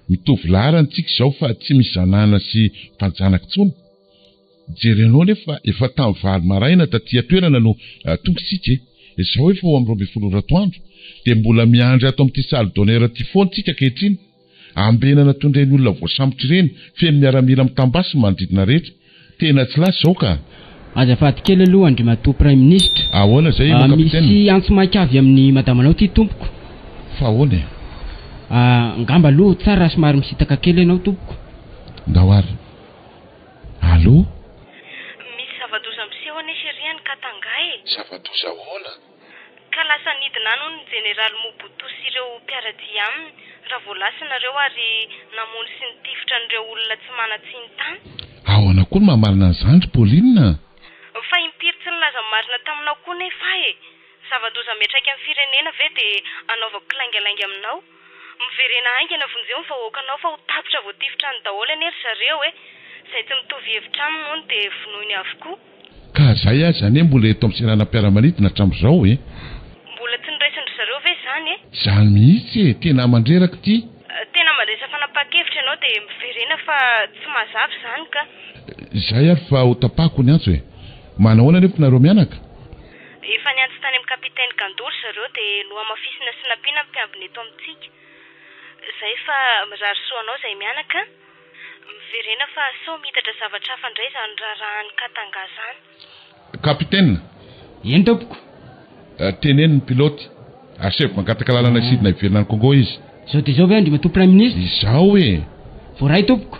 A: Mitovy laharana isika izao fa tsy misy zanahana sy mpanjanaka intsony. Jerenao anefa efa tamin'ny valo maraina taty an-toerana no tonga isika e! Izao efa ho amin'ny 12 ora atoandro dia mbola miandry ato amin'ity salle d'honneur ity foana isika ankehitriny. Ambenana toy ireny olona voasambotra ireny, feno miaramila mitam-basy ny manodidina rehetra. Tena tsy lasa izao ka!
H: Azafady kely aloha Andriamatoa Praiminisitra.
A: Ahoana izay mon capitaine?
H: Misy antso maika avy amin'ny madamanao ity tompoko.
A: Fa ahoana e?
H: Angamba aloha tsara raha somary misintaka kely ianao tompoko.
A: Ndao ary. Allô?
K: Misy zava-doza miseho anie chérie any Katanga e!
A: Zava-doza ahoana?
K: Ka lasa nidina any hono ny jeneraly Mobutu sy ireo mpiara-dia aminy raha vao lasa nareo ary namono sy nitifitra an'ireo olona tsy manan-tsiny tany.
A: Ahoana koa no mahamarina an'izany ry Pauline a?
K: Fa impiry tsy nilaza ny marina taminao koa nefa aho e! Zava-doza miantraika amin'ny firenena ve dia anaovako kilaingalainga aminao? Miverena haingana vonjeo ny vahoakanao fa ho tapitra voatifitra any daholo anie ry zareo e! Izay tsy mitovy hevitra aminy hono dia vonoiny avokoa.
A: Ka zay aza anie mbola eto amin'ny seranam-piaramanidina hatramin'izao e!
K: Mbola.
E: Mbola tsy noraisin-dry zareo ve izany e?
A: Izany mihitsy e! Tena mandreraka ity.
E: Tena mandraisa fanapahan-kevitra ianao dia miverena fa tsy mazava izany ka.
A: Izay ary fa ho tapahako ny antso e! Manahoana anefa nareo mianaka?
E: Efa niantso tany amin'ny Capitaine Gando ry zareo dia nohamafisina sy nampiana ny mpiambina eto amintsika. Izay fa mirary soa anao izay mianaka a! Miverena fa sao mihitatra zavatra hafa indray izany raharahan'i Katanga izany.
A: Capitaine!
H: Eny tompoko!
A: Teneno ny pilote, asaivo mangataka lalana hisidina hiverina any Congo izy.
H: Izao dia izao ve Andriamatoa Praiminisitra?
A: Izao e!
H: Voaray tompoko!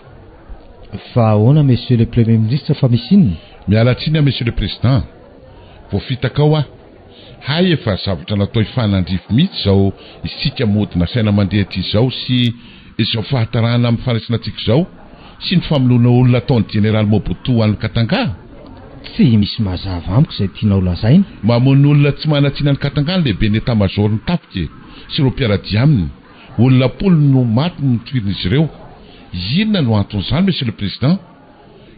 F: Fa ahoana Monsieur le Premier Ministre fa misy inona?
A: Miala tsiny aho Monsieur le Président, voafitaka ao aho. Hay efa zavatra natao hifanandrify mihitsy izao isika mody nasaina mandeha aty izao sy izao fahatarana amin'ny fandraisana antsika izao sy ny famonoana olona ataon'ny Jeneraly Mobutu any Katanga.
F: Tsy misy mazava amiko izay tianao lazaina.
A: Mamono olona tsy manan-tsiny any Katanga ny lehiben'ny Etat Major ny tafika e, sy ireo mpiara-dia aminy. Olona am-polony no maty notohirin'izy ireo. Inona no anton'izany Monsieur le Président?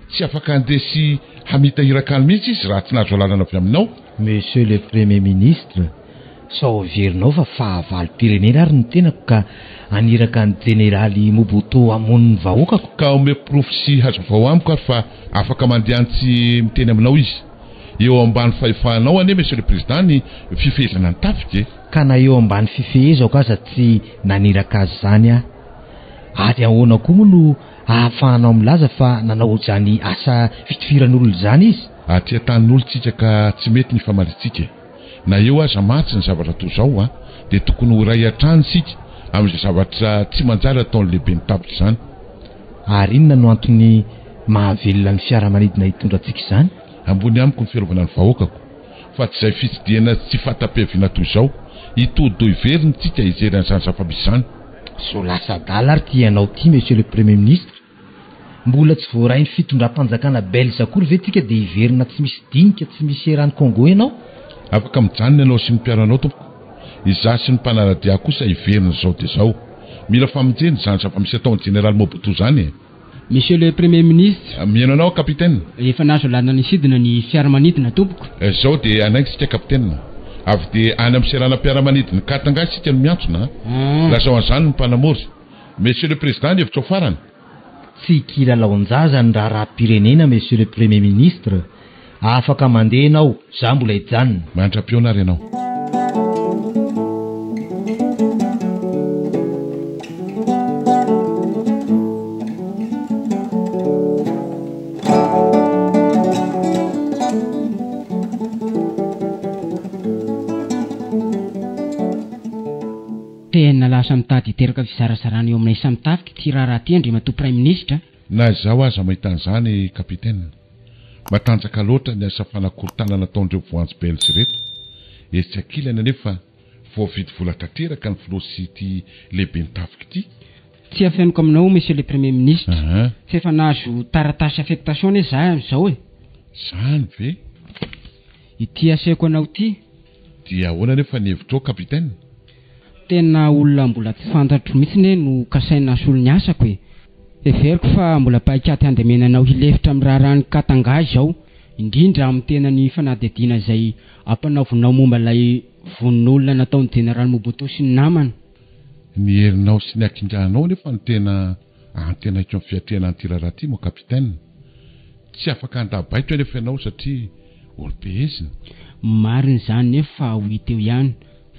A: Tsy afaka handeha sy hamita iraka any mihitsy izy raha tsy nahazo alalana avy aminao.
F: Monsieur le Premier Ministre, sao heverinao fa fahavalom-pirenena ary ny tenako ka haniraka an'i Jeneraly Mobutu hamono ny vahoakako?
A: Ka omeo porofo sy hazavao amiko ary fa afaka mandeha any tsy miteny aminao izy. Eo ambany fahefanao anie Monsieur le Président ny fifehezana ny tafika e!
F: Ka na eo ambany fifehezako aza tsy naniraka azy izany aho. Ary ahoana koa moa no Ahafahanao milaza fa nanao izany asa fitifiran'olona izany izy?
A: Aty an-tanin'olon-tsika ka tsy mety ny ifamaliantsika e! Na eo aza mantsy ny zavatra toa izao a, dia tokony ho iray hatrany isika amin'izay zavatra tsy manjary ataon'ny lehiben'ny tafika izany.
F: Ary inona no antony mahavelona ny fiaramanidina hitondra antsika izany?
A: Ambony amiko ny fiarovana ny vahoakako, fa tsy izay fitsidihana tsy fanta-piaviana toy izao. Hitodi-doha hiverina isika hijery an'izany zava-misy izany.
F: Zao lasa adala ary ty ianao ty Monsieur le Premier Ministre. Mbola tsy voarain'ny fitondram-panjakana Belge akory ve tsika dia hiverina tsy misy dinika tsy misy eran'i Congo ianao?
A: Afaka mijanona ianao sy ny mpiaranao tompoko. Izaho sy ny mpanara-dia ahy kosa hiverina izao dia izao. Mila famonjena izany zava-misy ataon'i Jeneraly Mobutu izany e!
H: Monsieur le Premier Ministre.
A: Mihaino anao aho Capitaine.
H: Efa nahazo alalana nisidina ny fiaramanidina tompoko.
A: Izao dia hanainga isika Capitaine. Avy dia any amin'ny seranam-piaramanidin'i Katanga isika no miantsona a! Lazao an'izany ny mpanamory. Monsieur le Président ny hevitrao farany.
F: Tsy kilalaon-jaza ny raharaham-pirenena Monsieur le Premier Ministre. Afaka mandeha ianao, za mbola hijanona.
A: Mandra-pihaona ary ianao.
H: Tena lasa mitady hiteraka fizarazarana eo aminay samy tafika ity raharaha ity Andriamatoa Praiminisitra a!
A: Na izaho aza mahita an'izany Capitaine. Matanjaka loatra ny asa fanakorontanana ataon'ireo voanjo belge ireto. Etsy ankilany anefa voavidy vola tanteraka ny filoha sy ity lehiben'ny tafika ity.
H: Tsy afeniko aminao Monsieur le Premier Ministre fa efa nahazo taratasy affectation anie za amin'izao e!
A: Zany ve?
H: Ity asehoko anao ity.
A: Dia ahoana anefa ny hevitrao Capitaine?
H: Tena olona mbola tsy fantatro mihitsy anie no kasaina hasolo ny asako e! Heveriko fa mbola paik'ady handemena anao hilefitra amin'ny raharahan'i Katanga izao, indrindra amin'ny tena ny fanadihadiana izay ampanaovinao momba ilay vononolona nataon'i Jeneraly Mobutu sy ny namany.
A: Ny herinao sy ny hakinganao anefa no tena antenaiko amin'ny fiatrehana an'ity raharaha ity mon capitaine. Tsy afaka handà baiko anefa ianao satria olom-pehezina.
H: Marina izany nefa ho hita eo ihany.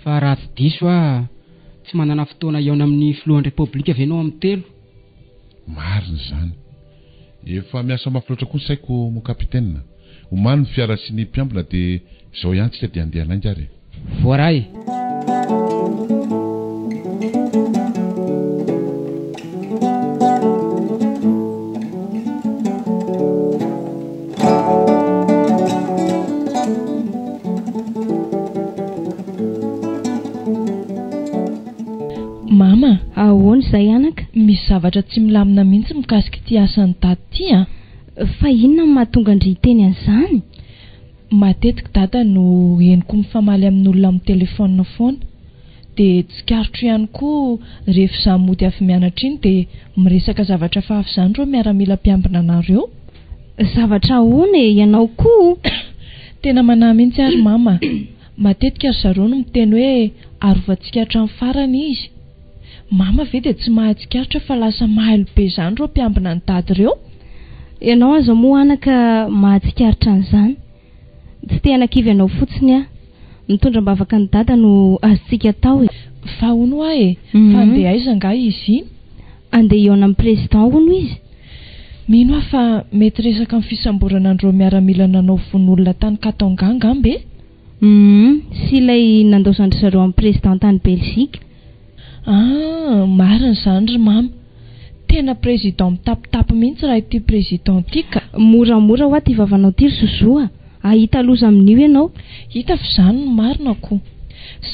H: Fa raha tsy diso aho, tsy manana fotoana hihaona amin'ny filohan'ny Repoblika ve ianao amin'ny telo?
A: Marina izany. Efa miasa mafy loatra koa ny saiko mon capitaine. Omano ny fiara sy ny mpiambina dia izao ihany tsika dia handeha hanainga ary e.
H: Voaray.
K: Mama
E: a! Ahoana izay anaka?
K: Misy zavatra tsy milamina mihitsy mikasika ity asan'i Dada ity an!
E: Fa inona no mahatonga an-dry hiteny an'izany?
K: Matetika Dada no henoko mifamaly amin'olona amin'ny telefaonina foana. Dia tsikaritro ihany koa rehefa izaho mody avy mianatra iny dia miresaka zavatra hafahafa izany ireo miaramila mpiambina anareo.
E: Zavatra ahoana e? Ianao koa?
K: Tena manahy mihitsy ary mama a! Matetika ry zareo no miteny hoe arovantsika hatramin'ny farany izy. Mama ve dia tsy mahatsikaritra fa lasa mailo be izany ireo mpiambina an'i Dada ireo?
E: Ianao aza moa anaka mahatsikaritra an'izany. Tsy te hanakivy anao fotsiny aho. Mitondra am-bavaka an'i Dada no azontsika atao e.
K: Fa hono hoa e, fa handeha aiza angaha izy iny?
E: Handeha hihaona amin'ny Président hono izy.
K: Mino aho fa mety resaka ny fisamborana an'ireo miaramila nanao vono olona tany Katanga angamba e!
E: Humm, sy ilay nandaozan-dry zareo an'i Président tany Belgique.
K: Ah, marina izany ry mama. Tena président mitapitapy mihitsy raha ity président ity ka.
E: Moramora hoa ty vavanao ty ry zozo a! Hahita loza amin'io ianao.
K: Hita fa izany no marina ko.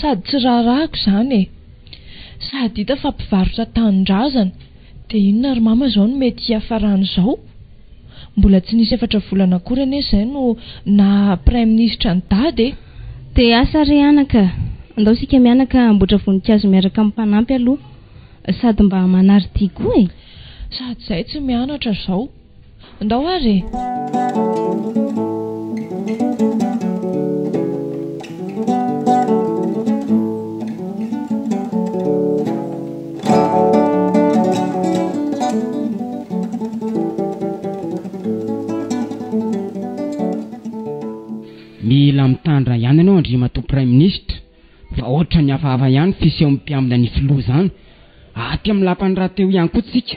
K: Sady tsy raharahako izany e. Sady hita fa mpivarotra tanindrazana. Dia inona ry mama izao no mety hiafaran'izao? Mbola tsy nisy efatra volana akory anie izay no naha praiminisitra an'i Dada e!
E: Dia asa re anaka, andao isika mianaka hamboatra voninkazo miaraka amin'ny mpanampy aloha, sady mba manary dia koa e!
K: Sady izahay tsy mianatra izao. Ndao ary e!
H: Mila mitandrina ihany ianao Andriamatoa Praiminisitra fa ohatran'ny hafahafa ihany fisehon'ny mpiambina ny filoha izany. Aty amin'ny lapany rahateo ihany koa tsika.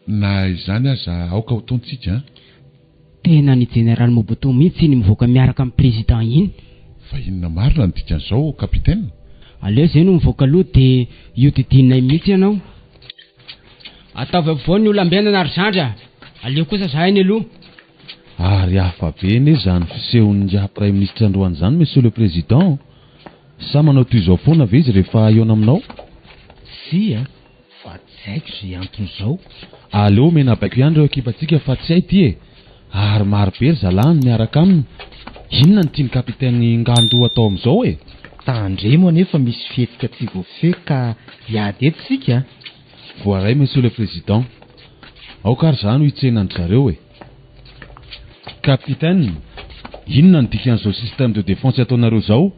A: Na izany aza aoka ho tony tsika an!
H: Tena ny Jeneraly Mobutu mihitsy iny mivoaka miaraka amin'ny Président iny.
A: Fa inona marina no dikan'izao Capitaine?
H: Aleo zay no mivoaka aloha dia io didininay mihitsy ianao. Ataovy afovoany ny olambenana ry zandry a! Aleo kosa zahay any aloha.
J: Ary hafa be anie izany fisehon'ingahy Praiminisitra androany izany Monsieur le Président. Sa manao toy izao foana ve izy rehefa hihaona aminao?
F: Tsia. Fa tsy haiko izay anton'izao.
J: Aleo omena baiko ihany ireo ekipantsika fa tsy hay ity e! Ary maro be ry zalahy no miaraka aminy. Inona no tian'i Capitaine Ngandu atao amin'izao e?
F: Tandremo anie fa misy fihetsika tsy voafehy ka hiady eto isika a!
J: Voaray Monsieur le Président. Aoka ary za no hitsena an-dry zareo e! Capitaine, inona no dikan'izao système de défense ataonareo izao?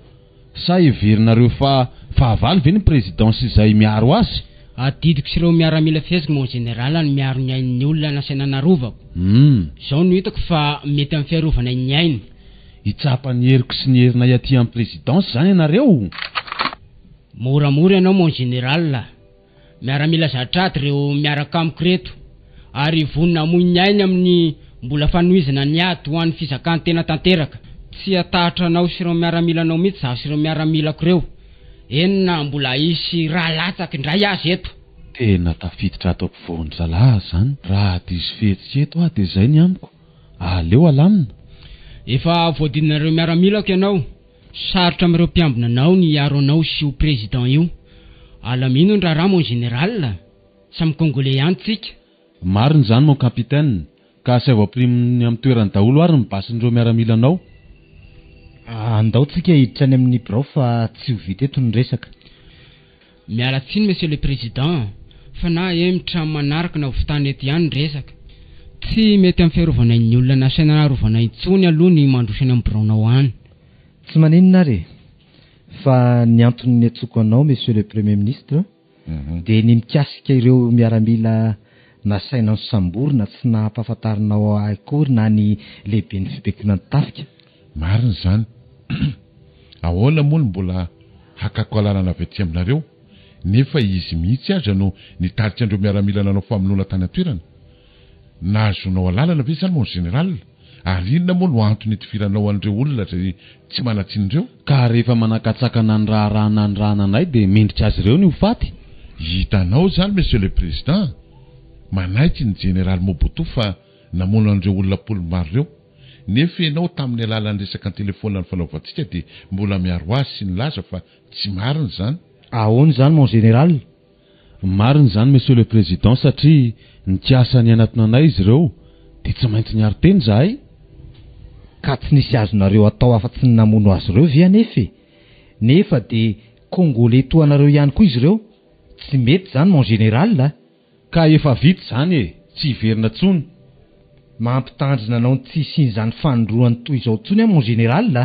J: Sa heverinareo fa fahavalo ve ny président sy izay miaro azy?
H: Adidiko sy ireo miaramila feheziko mon général ny miaro ny ain'ny olona nasaina narovako.
J: Humm.
H: Izao no hitako fa mety amin'ny fiarovana ny aina.
J: Hitsapa ny heriko sy ny herinay aty amin'ny présidence izany ianareo?
H: Moramora ianao mon général a! Miaramila zatr'ady ireo miaraka amiko ireto ary vonona hamoy ny ainy amin'ny mbola fanohizana ny ady ho an'ny fizakan-tena tanteraka. Tsy hatahotra anao sy ireo miaramilanao mihitsy izaho sy ireo miaramilako ireo, eny na mbola hisy rà latsaka indray aza eto.
J: Tena tafiditra ato ampovoan-dry zalahy aho izany. Raha diso fihetsika eto aho dia izay ny amiko. Aleo alamina.
H: Efa voadidinareo miaramilako ianao. Sarotra amin'ireo mpiambina anao ny hiaro anao sy io président io. Alamino ny raharaha mon général a! Samy congolais ihany tsika.
J: Marina izany mon capitaine, ka asaivo ampiriminy amin'ny toerany daholo ary ny basin'ireo miaramilanao.
F: Andao tsika hiditra any amin'ny birao fa tsy ho vita eto ny resaka.
H: Miala tsiny monsieur le président fa na ahemotra amin'ny manaraka na ho vitana eto ihany ny resaka. Tsy mety amin'ny fiarovana ny olona nasaina narovana intsony aloha ny mandroso any amin'ny biraonao any.
F: Tsy maninona ary e! Fa ny antony niantsoako anao monsieur le premier ministre dia ny mikasika ireo miaramila nasaina nosamborina tsy nahampahafantarinao ahy akory na ny lehiben'ny fibaikoana ny tafika.
A: Marina izany. Ahoana moa no mbola hakako alalana avy aty aminareo nefa izy mihitsy aza no nitarika an'ireo miaramila nanao famonoana tany an-toerana? Nahazoanao alalana ve izany mon général? Ary inona moa no antony itifiranao an'ireo olona izay tsy manan-tsiny ireo?
J: Ka rehefa manakatsakana ny raharaha nanirahana anay dia mendrika azy ireo ny ho faty?
A: Hitanao izany Monsieur le Président, manaiky ny Jeneraly Mobutu fa namono an'ireo olona am-polony maro ireo. Nefa ianao tamin'ny alalan'ny resaka an-telefaonina nifanaovantsika dia mbola miaro azy sy nilaza fa tsy marina izany.
F: Ahoana izany mon général?
J: Marina izany Monsieur le Président satria nikasa ny hanatona anay izy ireo dia tsy maintsy niaro tena izahay.
F: Ka tsy nisy azonareo atao afa-tsy ny namono azy ireo ve anefa e? Nefa dia Congolais toa anareo ihany koa izy ireo? Tsy mety izany mon général a!
J: Ka efa vita izany e! Tsy hiverina tsony.
F: Mampitandrina anao ny tsy hisian'izany fanindroany toy izao intsony aho mon général a!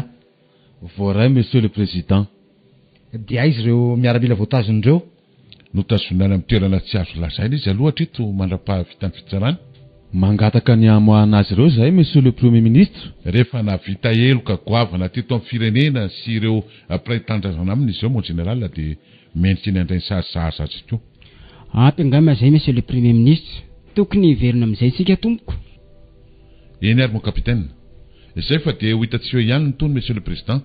L: Voaray Monsieur le Président.
F: Dia aiza ireo miaramila voatazona ireo?
A: Notazonina any amin'ny toerana tsy azo lazaina izy aloha hatreto mandra-pahavitan'ny fitsarana.
L: Mangataka ny hamoahana azy ireo izahay Monsieur le Premier Ministre.
A: Rehefa nahavita heloka goavana teto amin'ny firenena sy ireo mpiray tanindrazana aminy izy ireo mon Général dia mendrika ny handray ny sazy sahaza azy koa.
H: Ampy angamba izay Monsieur le Premier Ministre. Tokony hiverina amin'izay isika tompoko.
A: Eny ary mon Capitaine. Izay fa dia ho hitantsika eo ihany ny tohiny Monsieur le Président.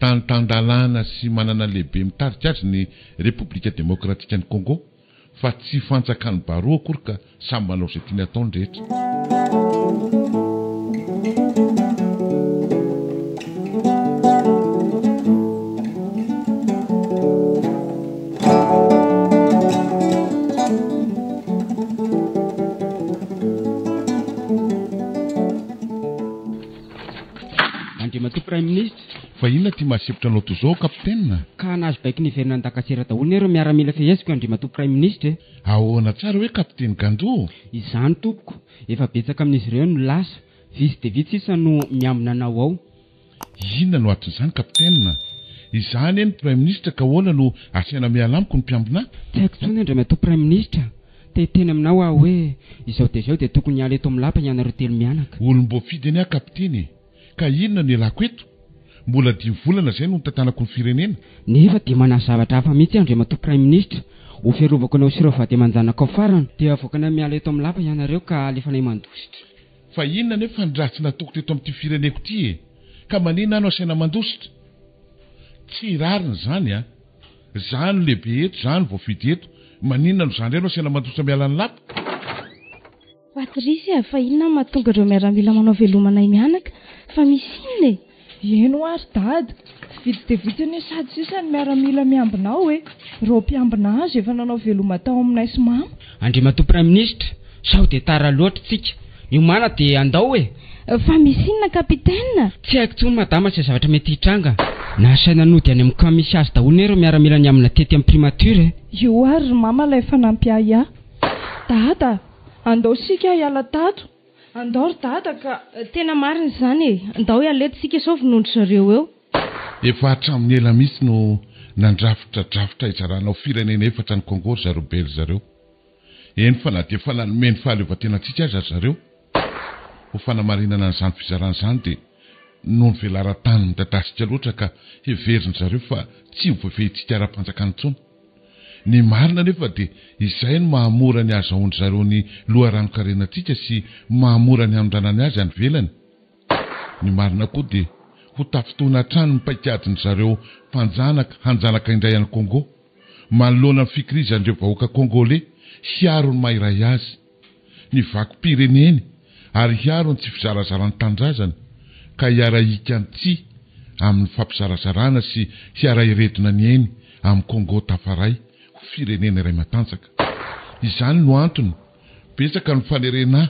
A: Tany tan-dalàna sy manana lehibe mitarika azy ny Repoblika Demokratikan'i Congo fa tsy fantsakan'ny baroa akory ka samy manao izay tiany atao ny rehetra.
H: Andriamatoa Praiminisitra.
A: Fa inona ity mahasempotra anao toy izao Kapiteny?
H: Ka nahazo baiko niverina an-dakasera daholo anie ireo miaramila feheziko Andriamatoa Praiminisitra e!
A: Ahoana tsara hoe Kapiteny Gando?
H: Izany tompoko, efa betsaka amin'izy ireo no lasa, vitsy dia vitsy sisa no miambina anao ao.
A: Inona no aton'izany Kapiteny? Izaho anie no Praiminisitra ka ahoana no asaina miala amiko ny mpiambina ahy?
H: Tsy haiko intsony Andriamatoa Praiminisitra, te hiteny aminao aho hoe izao dia izao dia tokony hiala eto amin'ny lapa ianareo telo mianaka.
A: Olom-boafidy anie aho Kapiteny e! Ka inona no ialako eto? Mbola dimy volana izay no nitantanako ny firenena.
H: Nefa dia manao zavatra hafa mihitsy Andriamatoa Praiminisitra, ho fiarovako anao sy ireo vady aman-janakao farany, dia avoakanay miala eto amin'ny lapa ianareo ka alefanay mandositra.
A: Fa inona anefa ny ratsy nataoko teto amin'ity fireneko ity e? Ka maninona aho no asaina mandositra? Tsy rariny izany a! Za no lehibe eto, za no voafidy eto, maninona no za indray no asaina mandositra miala ny lapa?
E: Patrice a, fa inona no mahatonga ireo miaramila manao veloma anay mianaka? Fa misy inona e?
K: Eny hoa ry dada, vitsy dia vitsy anie sady sisa ny miaramila miambina ao e! Ireo mpiambina azy efa nanao veloma tao aminay sy mama.
H: Andriamatoa Praiminisitra, sao dia tara loatra tsika. Miomàna dia andao e!
E: Fa misy inona Capitaine?
H: Tsy haiko intsony madama izay zavatra mety hitranga. Nasaina nody any amin'ny camp misy azy daholo anie ireo miaramila niambina tety amin'ny primature e!
K: Io ary ry mama ilay efa nampiahiahy. Dada, andao isika hiala tato. Andao ry dada ka.
E: Tena marina izany e! Andao hiala eto isika sao vonoin-dry zareo eo.
A: Efa hatramin'ny ela mihitsy no nandrafitra drafitra hizarana ho firenena efatra an'i Congo ry zareo Belge zareo. Eny fa na dia efa nanome ny fahaleovantenantsika aza ry zareo. Ho fanamarinana an'izany fizarana izany dia noho ny velaran-tany midadasika loatra ka heverin-dry zareo fa tsy ho voafehintsika ara-panjakana intsony. Ny marina anefa dia izay no mahamora ny ahazahoan-dry zareo ny loharanon-karenantsika sy mahamora ny hanondranany azy any ivelany. Ny marina koa dia ho tafintohina hatrany ny paikadin-dry zareo mpanjanaka hanjanaka indray an'i Congo manoloana ny fikirizan'ireo vahoaka Congolais hiaro ny maha iray azy, ny vakom-pireneny ary hiaro ny tsy fizarazaran'ny tanindrazany ka hiara-hika ny tsia amin'ny fampizarazarana sy hiara-hiredona ny eny amin'i Congo tafaray ho firenena iray matanjaka. Izany no antony, betsaka ny fanerena ahy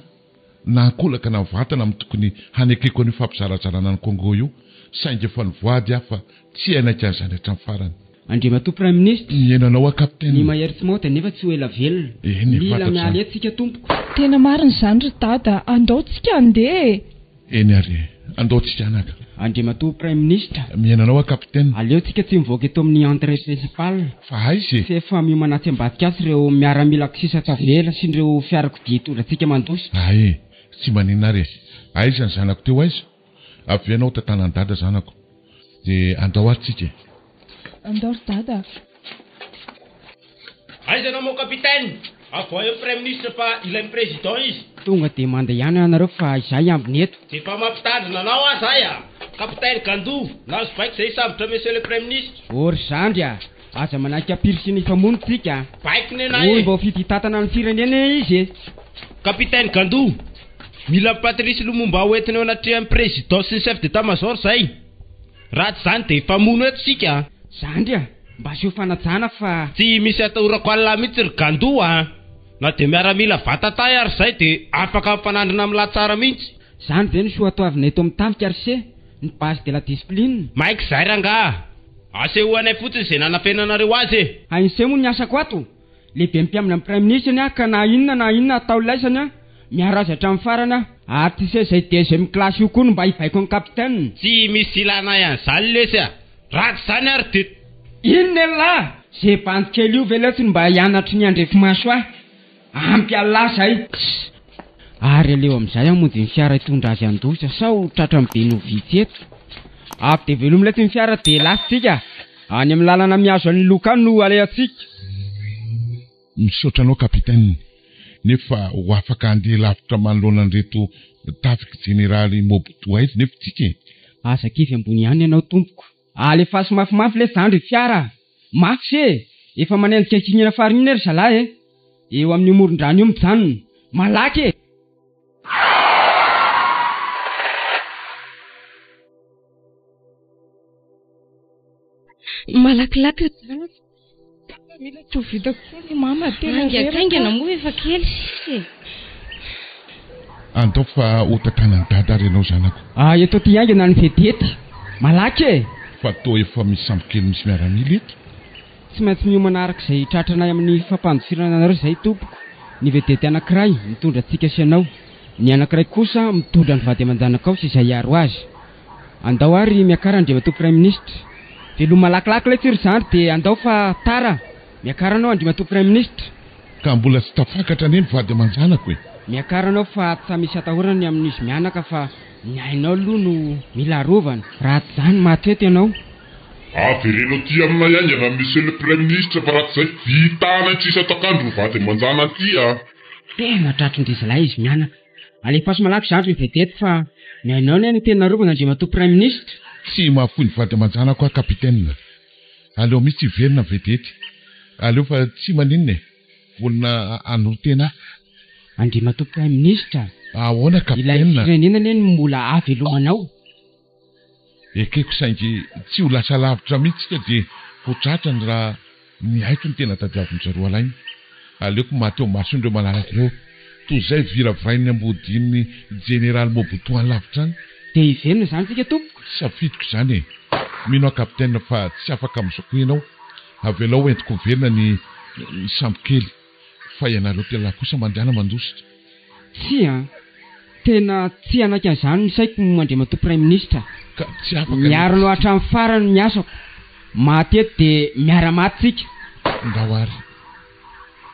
A: na ankolaka na mivantana amin'ny tokony hanekeko an'io fampizarazarana an'i Congo io, saingy efa nivoady aho fa tsy hanaiky an'izany hatramin'ny farany.
H: Andriamatoa Praiminisitra.
A: Mihaino anao aho Kapiteny.
H: Ny mahery tsy maoty anefa tsy ho ela velona.
A: Eny,
H: Mila
A: fantatro
H: miala
A: izany.
H: eto isika tompoko.
K: Tena marina izany ry Dada, andao tsika handeha e!
A: Eny ary e! Andao tsika anaka.
H: Andriamatoa Praiminisitra.
A: Mihaino anao aho Kapiteny.
H: Aleo tsika tsy mivoaka eto amin'ny entrée principale.
A: Fa aiza e?
H: F'efa miomana atsy ambadika atsy ireo miaramilako sisa tavela sy ireo fiarakodia hitondra antsika mandositra.
A: Hay e! Tsy maninona ary e! Aiza ny zanako teo aiza? Avia ianao tantanan'i Dada zanako. Dia andao ary tsika e!
K: Andao ry Dada a!
I: Aiza ianao mon capitaine? Avoahy eo Praiminisitra fa ilain'ny Président izy.
H: Tonga dia mandeha ihany ianareo fa izahay hiambina eto.
I: Dia efa mampitandrina anao aho zay a! Capitaine Gandou, nahazo baiko zay hisambotra Monsieur le Praiminisitra.
H: Ô ry zandry a! Aza manaiky hampirisihina hifamono tsika a!
I: Baiko nenay e!
H: Hoy mba ho fidy hitantana ny firenena izy e!
I: Capitaine Gandou, mila an'i Patrice Lumumba ho entina eo anatrehan'ny Président sy ny Chef d'Etat Major zay. Raha tsy izany dia hifamono eto isika a!
H: Zandry a! Mba asio fanajana fa.
I: Tsy misy atahorako an'lah mihitsy ry Gandou a! Na dia miaramila vatatay ary izay dia afaka mifanandrina amin'lah tsara mihitsy.
H: Izany ve no soatoavina eto amin'ny tafika ry se? Ny base de la discipline?
I: Maika izay rangaha! Asehoanay fotsiny izay nanafenanareo azy e!
H: Hain'se moa ny asako ato? Lehiben'ny mpiambina ny Praiminisitra anie aho ka na inona na inona atao laisany aho, miaro azy hatramin'ny farany aho. Ary ty se izay deuxième classe io koa no mba hibaiko an'i Capitaine.
I: Tsy misy ilanay an'izany lesy a! Raha tsy izany ary dia.
H: Inona elah? Ze bandy kely io ve letsy no mba hianatry ny andrefimaso ahy? Ampy Allah zay! Tss! Ary aleo amin'izay hamonjy ny fiara hitondra azy handositra sao tratran'ny be no vitsy eto. Avy dia velomy letsy ny fiara dia lasa tsika! Any amin'ny lalana mihazo an'i Luca no alehantsika.
A: Misaotra anao Capitaine, nefa ho afaka handeha lavitra manoloana an'ireto tafik'i Jeneraly Mobutu aiza nefa tsika e?
H: Aza kivy ambony ihany ianao tompoko. Alefaso mafimafy lesy zany ry fiara a! Mafy se e! Efa manenjika kignina farine ry zalahy e! Eo amin'io moron-drano io mijanona. Malaky e!
E: Malakilaky ry zalahy.
M: Mila tsy ho vitako intsony i mama, tena reraka.
E: Haingankaingana moa efa kely sisa e.
A: Andao fa ho tantanan'i dada ary ianao zanako.
H: Ah, eto aty haingana ny vedety. Malaky e!
A: Fa toa efa misy sambokely misy miaramila eto.
H: Tsy maintsy miomana araka izay tratranay amin'ny fampandosirana anareo izay tompoko. Ny vedety anankiray mitondra antsika sy ianao. Ny anankiray kosa mitondra ny vady aman-janakao sy izay hiaro azy. Andao ary miakara Andriamatoa Praiminisitra. Veloma malakilaky letsy ry zandry dia andao fa tara. Miakara anao Andriamatoa Praiminisitra.
A: Ka mbola tsy tafakatra anie ny vady aman-janako e.
H: Miakara anao fa tsa misy atahorana ny amin'izy mianaka fa ny ainao aloha no mila arovana. Raha tsy izany maty eto ianao.
N: Avereno aty aminay haingana Monsieur le Praiminisitra fa raha tsy izay vita anay tsisy atakandro ny vady aman-janany ty a.
H: Tena tratrin-dry zalahy izy mianaka. Alefaso malaky zandry ny vedette fa ny ainao anie no tena arovana Andriamatoa Praiminisitra.
A: Tsy mahafoy ny vady aman-janako aho Capitaine. Aleo mihitsy hiverina ny vedette. Aleo fa tsy maninona e. Vonona hanolo-tena aho.
H: Andriamatoa Praiminisitra.
A: Ahoana
H: Ilay
A: Capitaine?
H: firenena anie no mbola ahavelomanao.
A: Ekeko saingy tsy ho lasa lavitra mihitsy tsika dia ho tratrany raha ny aiko no tena tadiavin-dry zareo alaina. Aleoko maty eo imason'ireo malalako ireo toy izay viravirain'ny ambodian'ny Jeneraly Mobutu any lavitra any.
H: Dia hiverina izany tsika tompoko?
A: Safidiko izany e! Mino aho Capitaine fa tsy afaka amin'izao koa ianao. Avelao entiko miverina ny sambo kely. Fa ianareo telolahy kosa mandehana mandositra.
H: Tsia an! Tena tsy hanaiky an'izany ny saiko Andriamatoa Praiminisitra.
A: Ka tsy afaka ny.
H: Miaro anao hatramin'ny farany ny asako. Maty eto dia miara-maty tsika.
A: Ndao ary.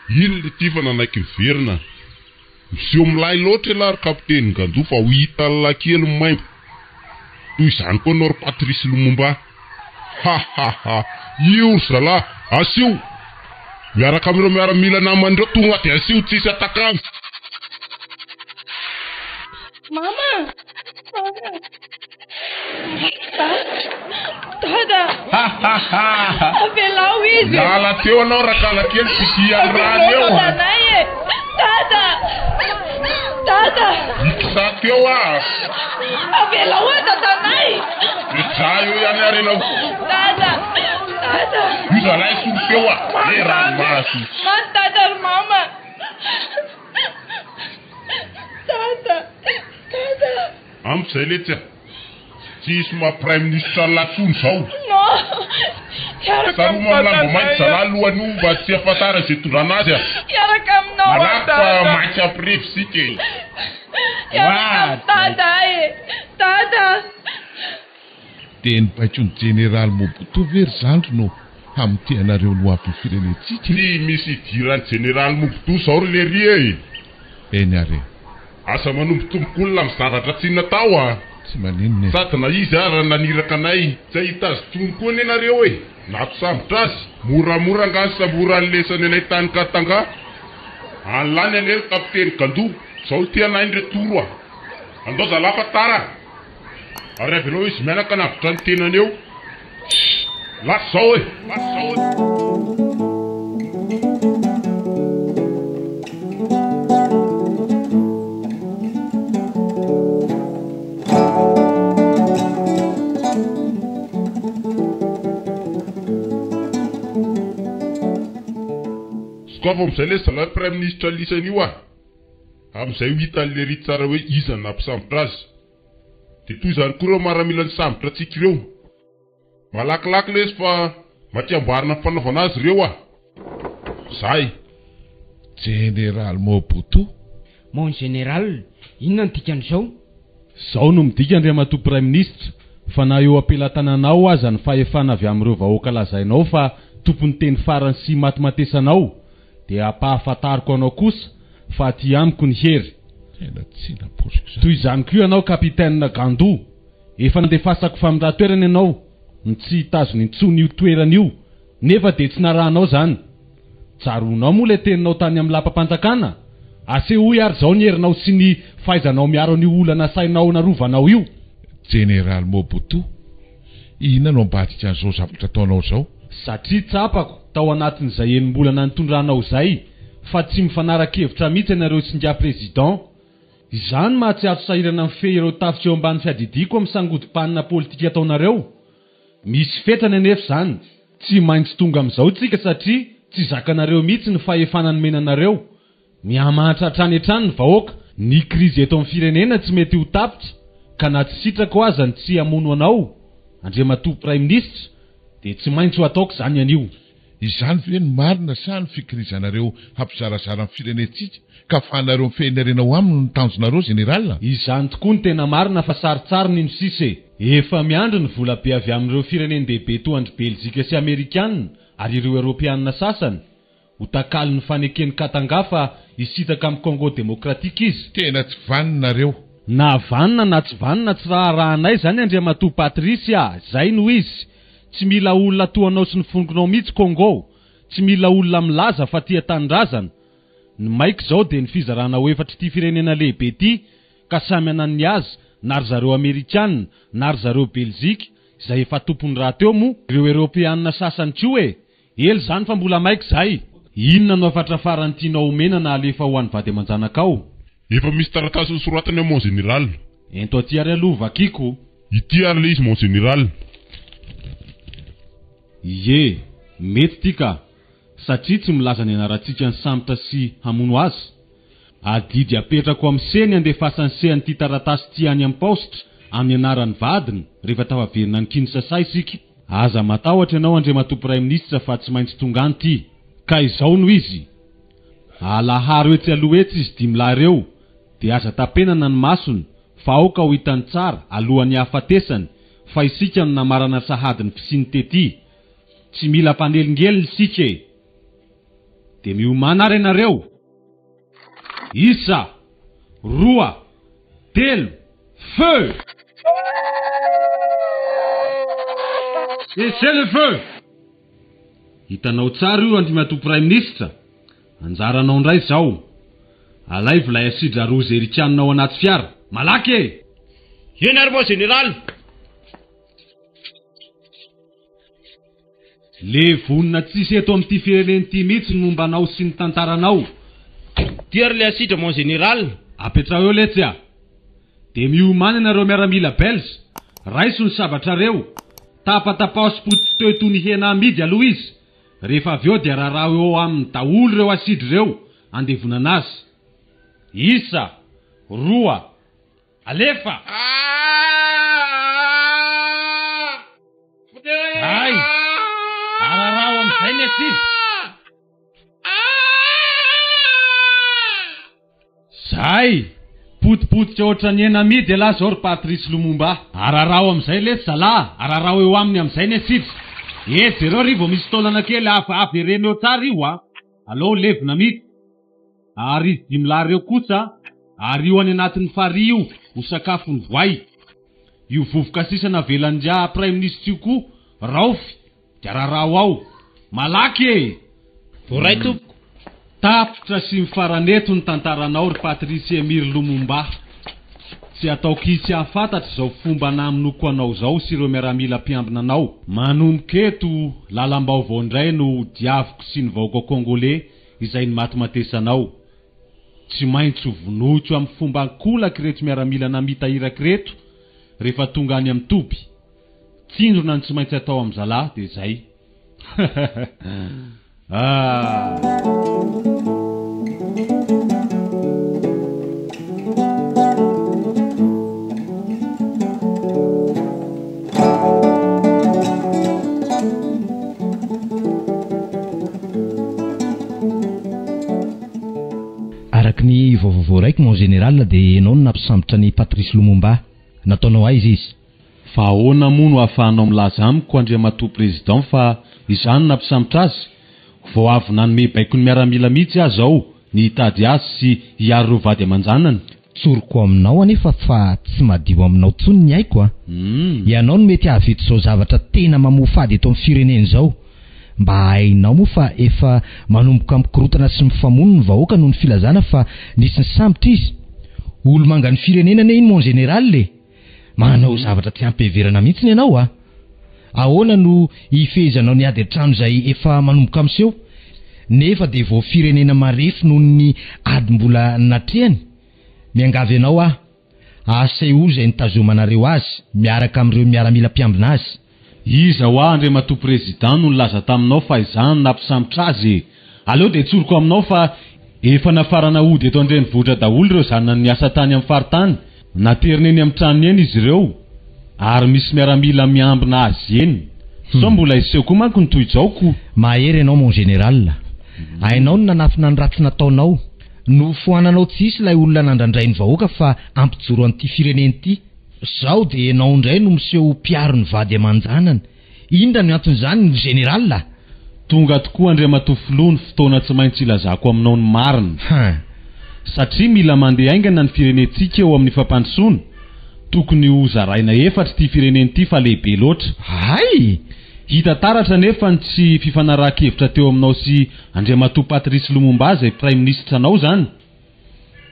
N: Inona ity fa nanaiky niverina? Miseho milay loatra ialahy ry Kapiteny Ngandou fa ho hitan'lah kely ny maimbo. Toy izany koa anao ry Patrice Lumumba. Ha ha ha! Io ry zalahy, asio! Miaraka amin'ireo miaramila namany ireo tonga dia asio tsisy atakalo.
M: Mama! Mama! Dada!
N: Ha ha ha!
M: Avelao izy!
N: Miala teo anao rakala kely tsy tia ny rany eo a!
M: Dadanay e! Dada! Dada!
N: Mikisa teo ah!
M: Avelao aho dadanay!
N: Mijaha eo ihany ary ianao.
M: Dada! Dada!
N: Io zalahy solo teo ah! Eh ranomaso!
M: Maty dada ry mama! Dada! Dada!
N: Ampy zay letsy a! Tsy hisy maha praiminisitra an'lah tsony zao.
M: Non! Hiaraka
N: Saromana
M: amin'i
N: lamba
M: dadanay
N: mainty zalahy alohan'io mba tsy afatara izay tondrana azy a!
M: Hiaraka aminao aho
N: Malaky fa
M: dada.
N: maintsy hampirevy isika e!
M: Hiaraka amin'i dada e! Dada!
A: Dia ny baikon'ny Jeneraly Mobutu ve ry zandry no hamotehanareo ny hoavin'ny firenentsika e?
N: Tsy misy idiran'i Jeneraly Mobutu zao ry lery e!
A: Eny ary e!
N: Aza manombotomboka olona amin'ny zavatra tsy natao a!
A: Tsy maninona e!
N: Sady na izy ara naniraka anay tsy hahita azy tsony koa anie nareo e! Nampisambotra azy! Moramora angaha ny samboran'ny lesany anay tany Katanga? Any lany anie ry kapiteny Gandou! Zao ity anay ny retour a! Andao zalahy fa tara! Ary avelao izy mianaka hanavotra ny tenany eo. Lasa zao e! Lasa zao e! Sokafo amin'izay lesy zalahy praiminisitra lisany io ah! Amin'izay ho hitan'i Lery tsara hoe iza no nampisambotra azy. Dia toy izany koa ireo maramila nisambotra antsika ireo. Malakilaky lesy fa maty amboarina ny fanaovana azy ireo ah! Zay.
A: Jeneraly Mobutu.
H: Mon Général, inona no dikan'izao?
J: Izao no midika Andriamatoa Praiminisitra, fa na eo am-pelatananao aza ny fahefana avy amin'ireo vahoaka lazainao fa tompon'ny teny farany sy imatimatesanao, dia ampahafantariko anao kosa fa aty amiko ny hery.
A: Tena tsy nampoiziko izany.
J: Toy izany koa ianao Capitaine Gandou, efa nandefasako famindran-toerana ianao no tsy hitazona intsony io toerana io nefa dia tsy narahanao izany. Tsaroanao moa ilay teninao tany amin'ny lapam-panjakana? Asehoy ary izao ny herinao sy ny fahaizanao miaro an'io olona nasainao narovanao io.
A: Jeneraly Mobutu, inona no ambadika an'izao zavatra ataonao izao?
J: Satria tsapako tao anatin'izay enim-bolana nitondranao izay fa tsy mifanara-kevitra mihitsy ianareo sy ingahy Président. Izany mahatsiaro sahirana mifehy ireo tafika eo ambany fiadidiako amin'ny sangodim-panina politika ataonareo. Misy fetrany anefa izany. Tsy maintsy tonga amin'izao tsika satria tsy zakanareo mihitsy ny fahefana nomena anareo. Mihamahantra hatrany hatrany ny vahoaka. Ny krizy eto amin'ny firenena tsy mety ho tapitra ka na tsy sitrako aza ny tsy hamono anao, Andriamatoa Praiminisitra, dia tsy maintsy ho ataoko izany anio.
A: Izany ve no marina sa ny fikirizanareo hampizarazara ny firenentsika ka afahanareo mifehy ny harena ao aminy no tanjonareo Général?
J: Izany tokoa no tena marina fa sarotsarony iny sisa e! Efa miandry ny vola be avy amin'ireo firenen-dehibe toa an-dry Belzika sy Amerikana ary ireo Eropeanina sasany ho takalon'ny faneken'i Katanga fa hisintaka amin'i Congo Demokratika izy.
A: Tena tsy vanona nareo.
J: Na vanona na tsy vanona tsy raharahanay izany Andriamatoa Patrice a! Izay no izy! Tsy mila olona toa anao sy ny fongonao mihitsy Congo! Tsy mila olona milaza fa tia tanindrazana! Ny maika izao dia ny fizarana ho efatra ity firenena lehibe ity ka samy hanany ny azy na ry zareo Amerikana na ry zareo Belzika izay efa tompony rahateo moa ireo Eropeanina sasany koa e! Ela izany fa mbola maika izahay! Inona no hafatra farany tianao omena na alefa ho an'ny vady aman-janakao?
N: Efa misy taratasy nosoratany ao mon général.
J: Ento aty ary aloha vakiko.
N: Ity ary le izy mon général.
J: Ie, mety ity ka! Satria tsy milaza ny anarantsika nisambotra sy hamono azy. Adidy apetrako amin'ny se ny handefasan'ny se an'ity taratasy ity any amin'ny paositra amin'ny anaran'ny vadiny rehefa tafaverina any Kinshasa isika. Aza matahotra ianao Andriamatoa Praiminisitra fa tsy maintsy tonga any ity. Ka izao no izy. Alaharo etsy aloha etsy izy dimilahy ireo dia aza tapenana ny masony fa aoka ho hitany tsara alohan'ny hahafatesany fa isika no namarana sahady ny fisiany tety. Tsy mila mpanelingelina isika e! Dia miomàna ary ianareo! Isa! Roa! Telo! Feu! Cessez le feu! Hitanao tsara io Andriamatoa Praiminisitra? Anjaranao indray izao. Alaivo ilay asidra roa zerikanina ao anaty fiara. Malaky e!
I: Eny ary mon général!
J: Levonina tsisy eto amin'ity firenena ity mihitsy ny momba anao sy ny tantaranao.
I: Ty ary le asidra mon général.
J: Apetraho eo letsy a! Dia miomàna ianareo miaramila belge, raiso ny sabatrareo, tapatapaho sy potipoteo toy ny hena amidy aloha izy, rehefa avy eo dia raraho eo aminy daholo ireo asidra ireo andevonana azy. Isa, roa, Alefa! Hay! Araraho amin'izay ny asidra! Zay! Potipotika ohatran'ny hena amidy ialahy izao ry Patrice Lumumba. Araraho amin'izay lesy zalahy, araraho eo aminy amin'izay ny asidra. Eh, jereo ry vao misy taolana kely, avereno eo tsara io a! Alao levona mihitsy. Ary izy dimilahy ireo kosa ario any anatin'ny farihy io ho sakafon'ny voay. Io vovoka sisa navelan'ingahy praiminisitra io koa raofy dia raraho ao. Malaky e!
I: Voaray tompoko.
J: Tapitra sy mifarana eto ny tantaranao ry Patrice Emery Lumumba. Tsy ataoko hisy hahafantatra izao fomba namonoako anao izao sy ireo miaramila mpiambina anao. Manomboka eto, lalam-baovao indray no ho diaviko sy ny vahoaka Congolais izay nimatimatesanao. Tsy maintsy ho vonoiko amin'ny fomba ankolaka ireto miaramila namita iraka ireto rehefa tonga any amin'ny toby. Tsindrona ny tsy maintsy atao amin'ny zalahy dia izay. Ah!
F: Araka ny vaovao. voaraiko mon général dia ianao no nampisambotra an'i Patrice Lumumba. Nataonao aiza izy?
J: Fa ahoana moa no ahafahanao milaza amiko Andriamatoa Président fa izaho no nampisambotra azy? Vao avy nanome baiko ny miaramila mihitsy aho izao ny hitady azy sy hiaro ireo vady aman-janany.
F: Tsoriko aminao anefa fa tsy madio aminao intsony ny aiko a! Ianao no mety hahavita izao zavatra tena mamoafady eto amin'ny firenena izao. Mba hainao moa fa efa manomboka mikorontana sy mifamono ny vahoaka noho ny filazana fa nisy nisambotra izy. Olomangan'ny firenena anie iny mon général e! Manao zavatra tsy ampiheverana mihitsiny ianao a! Ahoana no hifehezanao ny ady an-trano izay efa manomboka miseho, nefa dia vao firenena marefo noho ny ady mbola natrehany? Miangavy anao aho, asehoy izay nitazomanareo azy miaraka amin'ireo miaramila mpiambina azy.
J: Iza hoa Andriamatoa Président no nilaza taminao fa izaho no nampisambotra azy e? Aleo dia tsoriko aminao fa efa nafarana hody eto an-drenivohitra daholo ireo zanany niasa tany amin'ny faritany. Naterina eny amin'ny tranony eny izy ireo ary misy miaramila miambina azy eny. Sao mbola hiseho koa manko ny toy izao ko.
F: Mahery ianao mon général. Hainao ny nanafina ny ratsy nataonao. Nofoananao tsy hisy ilay olona nandrandrain'ny vahoaka fa hampijoro an'ity firenena ity. Zao dia ianao indray no miseho ho mpiaro ny vady aman-janany. Inona no anton'izany ry Général a?
J: Tonga tokoa Andriamatoa Filoha ny fotoana tsy maintsy ilazako aminao ny marina.
F: Hein.
J: Satria mila mandeha haingana ny firenentsika eo amin'ny fampandrosoana, tokony ho zaraina efatra ity firenena ity fa lehibe loatra.
F: Hay!
J: Hita taratra anefa ny tsy fifanarahan-kevitra teo aminao sy Andriamatoa Patrice Lumumba izay Praiminisitra anao izany.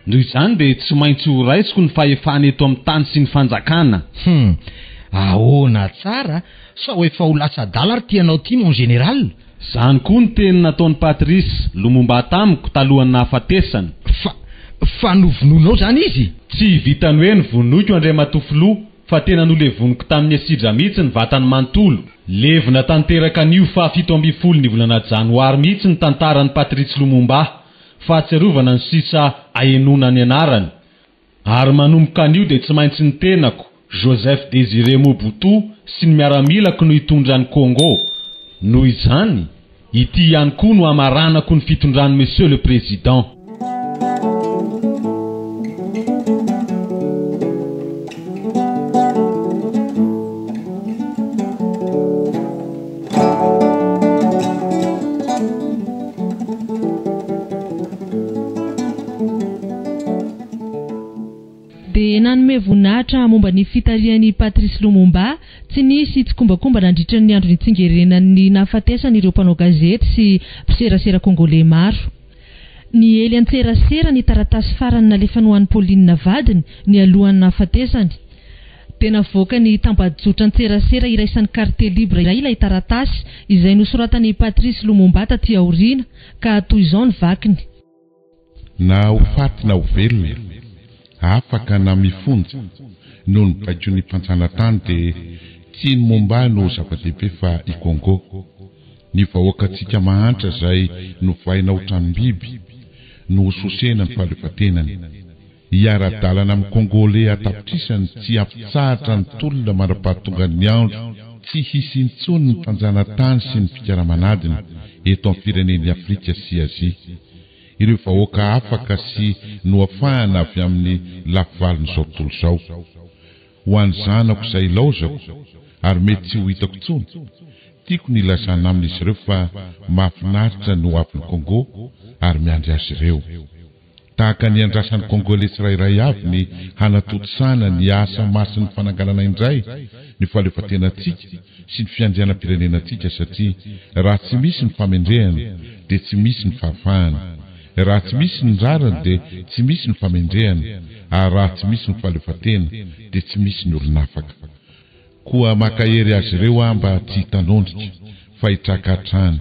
J: Noho izany dia tsy maintsy ho raisiko ny fahefana eto amin'ny tany sy ny fanjakana.
F: Hum! Ahoana tsara? Sao efa ho lasa adala ry ty anao ty mon général?
J: Zany koa ny teny nataon'i Patrice Lumumba tamiko talohan'ny nahafatesany.
F: Fa, fa novonoinao zany izy?
J: Tsy vitan'ny hoe novonoiko Andriamatoa Filoha fa tena nolevoniko tamin'ny asidra mihitsy ny vatany manontolo. Levona tanteraka anio faha 17 ny volana janoary mihitsy ny tantaran'i Patrice Lumumba. Fahatsiarovana ny sisa ahenoana ny anarany. Ary manomboka anio dia tsy maintsy ny tenako, Joseph Désiré Mobutu, sy ny miaramilako no hitondra an'i Congo. Noho izany, ity ihany koa no hamaranako ny fitondran'i Monsieur le Président.
D: Dia nanome voninahitra momba ny fitarihan'i Patrice Lumumba tsy nisy tsikombakomba nandritra ny andro nitsingerenan'ny nahafatesany ireo mpanao gazety sy mpiserasera Kongoley maro. Niely an-tserasera ny taratasy farany nalefany ho an'i Pauline vadiny nialohan'ny nahafatesany. Dia navoakan'ny tambajotran-tserasera iraisan'ny Quartier Libre ilay taratasy izay nosoratan'i Patrice Lumumba taty aoriana, ka toy izao ny vakiny.
A: Na ho faty na ho velona, afaka na mifonja, noho ny baikon'ny mpanjanatany dia tsy ny momba ahy no zava-dehibe fa i Congo. Ny vahoakantsika mahantra izay novaina ho tranom-biby no ho sosena ny fahaleovantenany. Hiara-dalana amin'ny Kongoley an-tapitrisany tsy hampitsahatra ny tolona mandra-pahatongan'ny andro tsy hisy intsony ny mpanjanatany sy ny mpikaramanadina eto amin'ny firenen'i Afrika sy Azia. Ireo vahoaka afaka sy noafahana avy amin'ny lafivalon'izao tontolo izao. Ho an'ny zanako izay ilaozako ary mety tsy ho hitako intsony, tiako ny hilazana amin'izy ireo fa mahafinaritra ny hoavin'i Congo ary miandry azy ireo. Tahaka ny iandrasan'ny Kongoley tsirairay avy ny hanatontosana ny asa masin'ny fananganana indray ny fahaleovantenantsika sy ny fiandrianam-pirenenantsika satria raha tsy misy ny famendrehana dia tsy misy ny fahafahana, raha tsy misy ny rariny dia tsy misy ny famendrehana ary raha tsy misy ny fahaleovantena dia tsy misy ny olon'afaka. Koa mankahery azy ireo aho mba tsy hitanondrika fa hitraka hatrany.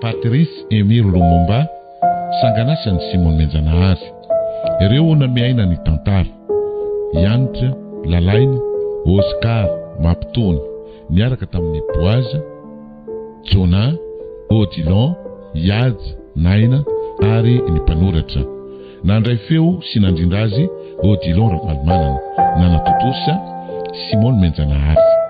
A: Patrice Emery Lumumba, sangan'asan'i Simon Menjanahary. Ireo nanome aina ny tantara. Hanitra, Lalaina, Oscar, Mampitony, niaraka tamin'i Boaz, Jonah, Odilon, Ihaja, Naina. ary ny mpanoratra. Nandray feo sy nandrindra azy Odilon Ravalomanana. Nanatontosa, Simon Nomenjanahary.